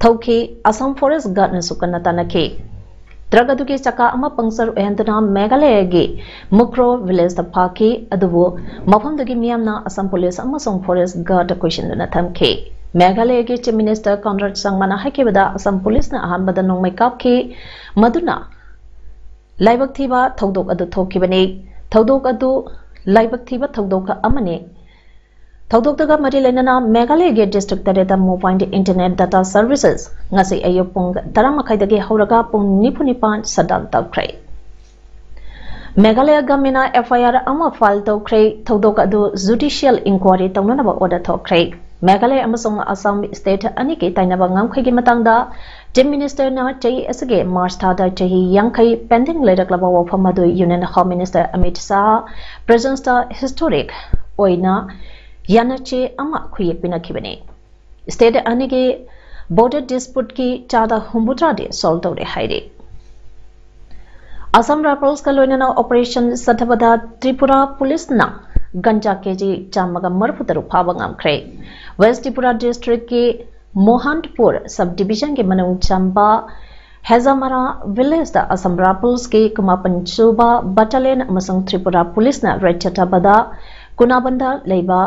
ꯊꯧꯈꯤ꯫ ꯑꯁꯥꯝ ꯐꯣꯔꯦꯁ ꯒꯥꯔꯗꯅꯁꯨ ꯀꯟꯅ ꯇꯥꯟꯅꯈꯤ꯫ ꯇ꯭ꯔꯛ ꯑꯗꯨꯒꯤ ꯆꯀꯥ ꯑꯃ ꯄꯪꯆꯔ ꯑꯣꯏꯍꯟꯗꯨꯅ ꯃꯦꯘꯥꯂꯌꯒꯤ ꯃꯨꯀ꯭ꯔꯣ ꯚꯤꯂꯦꯖꯇ ꯐꯥꯈꯤ꯫ ꯑꯗꯨꯕꯨ ꯃꯐꯝꯗꯨꯒꯤ ꯃꯤꯌꯥꯝꯅ ꯑꯁꯥꯝ ꯄꯨꯂꯤꯁ ꯑꯃꯁꯨꯡ ꯐꯣꯔꯦꯁ ꯒꯥꯔꯗ ꯀꯣꯏꯁꯤꯟꯗꯨꯅ ꯊꯝꯈꯤ꯫ ꯃꯦꯘꯥꯂꯌꯒꯤ ꯆꯤꯐ ꯃꯤꯅꯤꯁꯇꯔ ꯀꯣꯟꯔꯥꯗ ꯁꯪꯃꯥꯅ ꯍꯥꯏꯈꯤꯕꯗ, ꯑꯁꯥꯝ ꯄꯨꯂꯤꯁꯅ ꯑꯍꯥꯟꯕꯗ ꯅꯣꯡꯃꯩ ꯀꯥꯞꯈꯤ, ꯃꯗꯨꯅ ꯂꯥꯏꯕꯛ ꯊꯤꯕ ꯊꯧꯗꯣꯛ ꯑꯗꯨ ꯊꯣꯛꯈꯤꯕꯅꯤ꯫ ꯊꯧꯗꯣꯛ ꯑꯗꯨ ꯂꯥꯏꯕꯛ ꯊꯤꯕ ꯊꯧꯗꯣꯛ ꯑꯃꯅꯤ꯫ ꯊꯧꯗꯣꯛꯇꯨꯒ ꯃꯔꯤ ꯂꯩꯅꯅ ꯃꯦꯘꯥꯂꯌꯒꯤ ꯗꯤꯁꯇ꯭ꯔꯤꯛ ꯇꯔꯦꯠꯇ ꯃꯣꯕꯥꯏꯜ ꯏꯟꯇꯔꯅꯦꯠ ꯗꯇꯥ ꯁꯔꯚꯤꯁꯦꯁ ꯉꯁꯤ ꯑꯌꯨꯛ ꯄꯨꯡ ꯇꯔꯥ ꯃꯈꯥꯏꯗꯒꯤ ꯍꯧꯔꯒ ꯄꯨꯡ ꯅꯤꯐꯨ ꯅꯤꯄꯥꯟ ꯁꯠ ꯗꯥꯎꯟ ꯇꯧꯈ꯭ꯔꯦ꯫ ꯃꯦꯘꯥꯂꯌ ꯒꯚꯔꯟꯃꯦꯟꯅ ꯑꯦꯐ ꯑꯥꯏ ꯑꯥꯔ ꯑꯃ ꯐꯥꯏꯜ ꯇꯧꯈ꯭ꯔꯦ꯫ ꯊꯧꯗꯣꯛ ꯑꯗꯨ ꯖꯨꯗꯤꯁꯤꯌꯦꯜ ꯏꯟꯀ꯭ꯋꯥꯏꯔꯤ ꯇꯧꯅꯅꯕ ꯑꯣꯔꯗꯔ ꯊꯣꯛꯈ꯭ꯔꯦ꯫ ꯃꯦꯘꯥꯂꯌ ꯑꯃꯁꯨꯡ ꯑꯁꯥꯝ ꯁ꯭ꯇꯦꯠ ꯑꯅꯤꯒꯤ ꯇꯥꯏꯅꯕ ꯉꯝꯈꯩꯒꯤ ꯃꯇꯥꯡꯗ ꯆꯤꯐ ꯃꯤꯅꯤꯁꯇꯔꯅ ꯆꯍꯤ ꯑꯁꯤꯒꯤ ꯃꯥꯔꯆ ꯊꯥꯗ ꯆꯍꯤ ꯌꯥꯡꯈꯩ ꯄꯦꯟꯗꯤꯡ ꯂꯩꯔꯛꯂꯕ ꯋꯥꯐꯝ ꯑꯗꯨ union home minister Amit Shah ꯄ꯭ꯔꯦꯖꯦꯟꯁꯇ ꯍꯤꯁꯇꯣꯔꯤꯛ ꯑꯣꯏꯅ ꯌꯥꯅꯆꯦ ꯑꯃ ꯈꯨꯌꯦꯛ ꯄꯤꯅꯈꯤꯕꯅꯤ꯫ ꯁ꯭ꯇꯦꯠ ꯑꯅꯤꯒꯤ ꯕꯣꯔꯗꯔ ꯗꯤꯁꯄ꯭ꯌꯨꯠꯀꯤ ꯆꯥꯗ ꯍꯨꯝꯐꯨꯇꯔꯥꯗꯤ ꯁꯣꯜꯚ ꯇꯧꯔꯦ ꯍꯥꯏꯔꯤ꯫ ꯑꯁꯥꯝ ꯔꯥꯏꯐꯜꯁꯀ ꯂꯣꯏꯅꯅ ꯑꯣꯄꯔꯦꯁꯟ ꯆꯠꯊꯕꯗ ꯇ꯭ꯔꯤꯄꯨꯔꯥ ꯄꯨꯂꯤꯁꯅ ꯒꯟꯖꯥ ꯀꯦꯖꯤ ꯆꯥꯝꯃꯒ ꯃꯔꯤꯐꯨ ꯇꯔꯨꯛ ꯐꯥꯕ ꯉꯝꯈ꯭ꯔꯦ꯫ ꯋꯦꯁ ꯇ꯭ꯔꯤꯄꯨꯔꯥ ꯗꯤꯁꯇ꯭ꯔꯤꯛꯀꯤ ꯃꯣꯍꯟꯄꯨꯔ ꯁꯕ ꯗꯤꯕꯤꯖꯟꯒꯤ ꯃꯅꯨꯡ ꯆꯟꯕ ꯍꯦꯖꯥꯃꯔꯥ ꯚꯤꯂꯦꯖꯇ ꯑꯁꯥꯝ ꯔꯥꯏꯐꯜꯁꯀꯤ ꯀꯨꯟꯃꯥꯄꯟ ꯁꯨꯕ ꯕꯠꯇꯥꯂꯤꯌꯟ ꯑꯃꯁꯨꯡ ꯇ꯭ꯔꯤꯄꯨꯔꯥ ꯄꯨꯂꯤꯁꯅ ꯔꯦꯗ ꯆꯠꯊꯕꯗ ꯀꯨꯅꯥꯕꯟꯗ ꯂꯩꯕ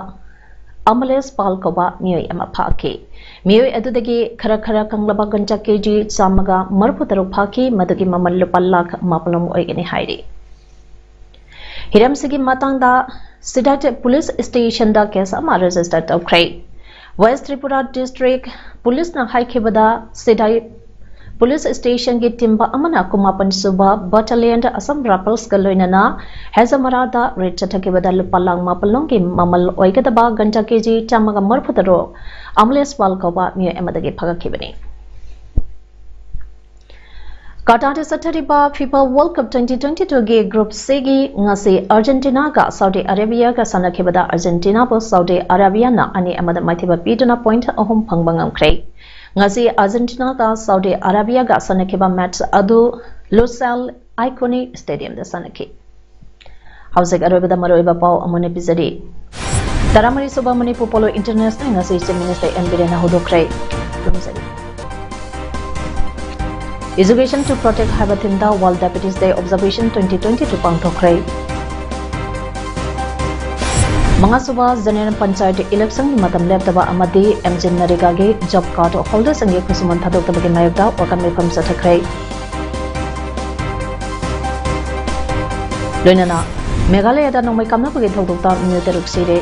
ꯑꯃꯂꯦꯁ ꯄꯥꯜ ꯀꯧꯕ ꯃꯤꯑꯣꯏ ꯑꯃ ꯐꯥꯈꯤ꯫ ꯃꯤꯑꯣꯏ ꯑꯗꯨꯗꯒꯤ ꯈꯔ ꯈꯔ ꯀꯪꯂꯕ ꯒꯟꯖꯥ ꯀꯦꯖꯤ ꯆꯥꯝꯃꯒ ꯃꯔꯤꯐꯨ ꯇꯔꯨꯛ ꯐꯥꯈꯤ, ꯃꯗꯨꯒꯤ ꯃꯃꯜ ꯂꯨꯄꯥ ꯂꯥꯈ ꯃꯥꯄꯜ ꯂꯣꯝ ꯑꯣꯏꯒꯅꯤ ꯍꯥꯏꯔꯤ꯫ ꯍꯤꯔꯝꯁꯤꯒꯤ ꯃꯇꯥꯡꯗ ꯁꯤꯗꯥꯏ ꯄꯨꯂꯤꯁ ꯁ꯭ꯇꯦꯁꯟꯗ ꯀꯦꯁ ꯑꯃ ꯔꯦꯖꯤꯁꯇꯔ ꯇꯧꯈ꯭ꯔꯦ꯫ ꯋꯦꯁ ꯇ꯭ꯔꯤꯄꯨꯔꯥ ꯗꯤꯁꯇ꯭ꯔꯤꯛ ꯄꯨꯂꯤꯁꯅ ꯍꯥꯏꯈꯤꯕꯗ, ꯁꯤꯗꯥꯏ ꯄꯨꯂꯤꯁ ꯁ꯭ꯇꯦꯁꯟꯒꯤ ꯇꯤꯝꯕ ꯑꯃꯅ ꯀꯨꯟꯃꯥꯄꯟ ꯁꯨꯕ ꯕꯠꯇꯥꯂꯤꯌꯟꯗ ꯑꯁꯥꯝ ꯔꯥꯏꯐꯜꯁꯀ ꯂꯣꯏꯅꯅ ꯍꯦꯖꯥꯃꯔꯥꯗ ꯔꯦꯗ ꯆꯠꯊꯈꯤꯕꯗ ꯂꯨꯄꯥ ꯂꯥꯈ ꯃꯥꯄꯜ ꯂꯣꯝꯒꯤ ꯃꯃꯜ ꯑꯣꯏꯒꯗꯕ ꯒꯟꯖꯥ ꯀꯦꯖꯤ ꯆꯥꯝꯃꯒ ꯃꯔꯤꯐꯨ ꯇꯔꯨꯛ ꯑꯃꯂꯦꯁ ꯄꯥꯜ ꯀꯧꯕ ꯃꯤꯑꯣꯏ ꯑꯃꯗꯒꯤ ꯐꯥꯒꯠꯈꯤꯕꯅꯤ꯫ ꯀꯇꯥꯔꯗ ꯆꯠꯊꯔꯤꯕ FIFA world cup twenty twenty ꯇꯨꯒꯤ ꯒ꯭ꯔꯨꯞ ꯁꯤꯒꯤ ꯉꯁꯤ ꯑꯥꯔꯖꯦꯟꯇꯤꯅꯥꯒ ꯁꯥꯎꯗꯤ ꯑꯔꯦꯕꯤꯌꯥꯒ ꯁꯥꯟꯅꯈꯤꯕꯗ ꯑꯥꯔꯖꯦꯟꯇꯤꯅꯥꯕꯨ ꯁꯥꯎꯗꯤ ꯑꯔꯦꯕꯤꯌꯥꯅ ꯑꯅꯤ ꯑꯃꯗ ꯃꯥꯏꯊꯤꯕ ꯄꯤꯗꯨꯅ ꯄꯣꯏꯟꯠ ꯑꯍꯨꯝ ꯐꯪꯕ ꯉꯝꯈ꯭ꯔꯦ꯫ ꯉꯁꯤ ꯑꯥꯔꯖꯦꯟꯇꯤꯅꯥꯒ ꯁꯥꯎꯗꯤ ꯑꯔꯥꯕꯤꯌꯥꯒ ꯁꯥꯟꯅꯈꯤꯕ ꯃꯦꯠꯆ ꯑꯗꯨ ꯂꯨꯁꯦꯜ ꯑꯥꯏꯀꯣꯅꯤꯛ ꯁ꯭ꯇꯦꯗꯤꯌꯝꯗ ꯁꯥꯟꯅꯈꯤ꯫ ꯍꯧꯖꯤꯛ ꯑꯔꯣꯏꯕꯗ ꯃꯔꯨꯑꯣꯏꯕ ꯄꯥꯎ ꯑꯃꯨꯛ ꯍꯟꯅ ꯄꯤꯖꯔꯤ꯫ ꯇꯔꯥꯃꯔꯤ ꯁꯨꯕ ꯃꯅꯤꯄꯨꯔ ꯄꯣꯂꯣ ꯏꯟꯇꯔꯅꯦꯁꯅꯦꯜ ꯉꯁꯤ ꯆꯤꯐ ꯃꯤꯅꯤꯁꯇꯔ ꯑꯦꯟ ꯕꯤꯔꯦꯟꯅ ꯍꯧꯗꯣꯛꯈ꯭ꯔꯦ꯫ ꯈꯨꯔꯨꯝꯖꯔꯤ꯫ Education to Protect ꯍꯥꯏꯕ ꯊꯤꯝꯗ World Diabetes Day Observation twenty twenty two ꯄꯥꯡꯊꯣꯛꯈ꯭ꯔꯦ꯫ ꯃꯉꯥꯁꯨꯕ ꯖꯦꯅꯦꯔꯦꯜ ꯄꯟꯆꯥꯌꯠ ꯏꯂꯦꯛꯁꯟꯒꯤ ꯃꯇꯝ ꯂꯦꯞꯇꯕ ꯑꯃꯗꯤ ꯑꯦꯝ ꯖꯤ ꯅꯔꯦꯒꯥꯒꯤ ꯖꯣꯕ ꯀꯥꯔꯗ ꯍꯣꯜꯗꯔꯁꯤꯡꯒꯤ ꯈꯨꯠꯁꯨꯃꯟ ꯊꯥꯗꯣꯛꯇꯕꯒꯤ ꯃꯥꯌꯣꯛꯇ ꯋꯥꯀꯠ ꯃꯤꯐꯝ ꯆꯠꯊꯈ꯭ꯔꯦ꯫ ꯂꯣꯏꯅꯅ ꯃꯦꯘꯥꯂꯌꯥꯗ ꯅꯣꯡꯃꯩ ꯀꯥꯞꯅꯕꯒꯤ ꯊꯧꯗꯣꯛꯇ ꯃꯤꯑꯣꯏ ꯇꯔꯨꯛ ꯁꯤꯔꯦ꯫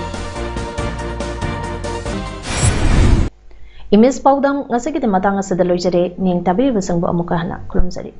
ꯏꯃꯦꯖ ꯄꯥꯎꯗꯝ ꯉꯁꯤꯒꯤꯗꯤ ꯃꯇꯥꯡ ꯑꯁꯤꯗ ꯂꯣꯏꯖꯔꯦ꯫ ꯃꯤꯠꯌꯦꯡ ꯇꯥꯕꯤꯔꯤꯕꯁꯤꯡꯕꯨ ꯑꯃꯨꯛꯀ ꯍꯟꯅ ꯈꯨꯔꯨꯝꯖꯔꯤ꯫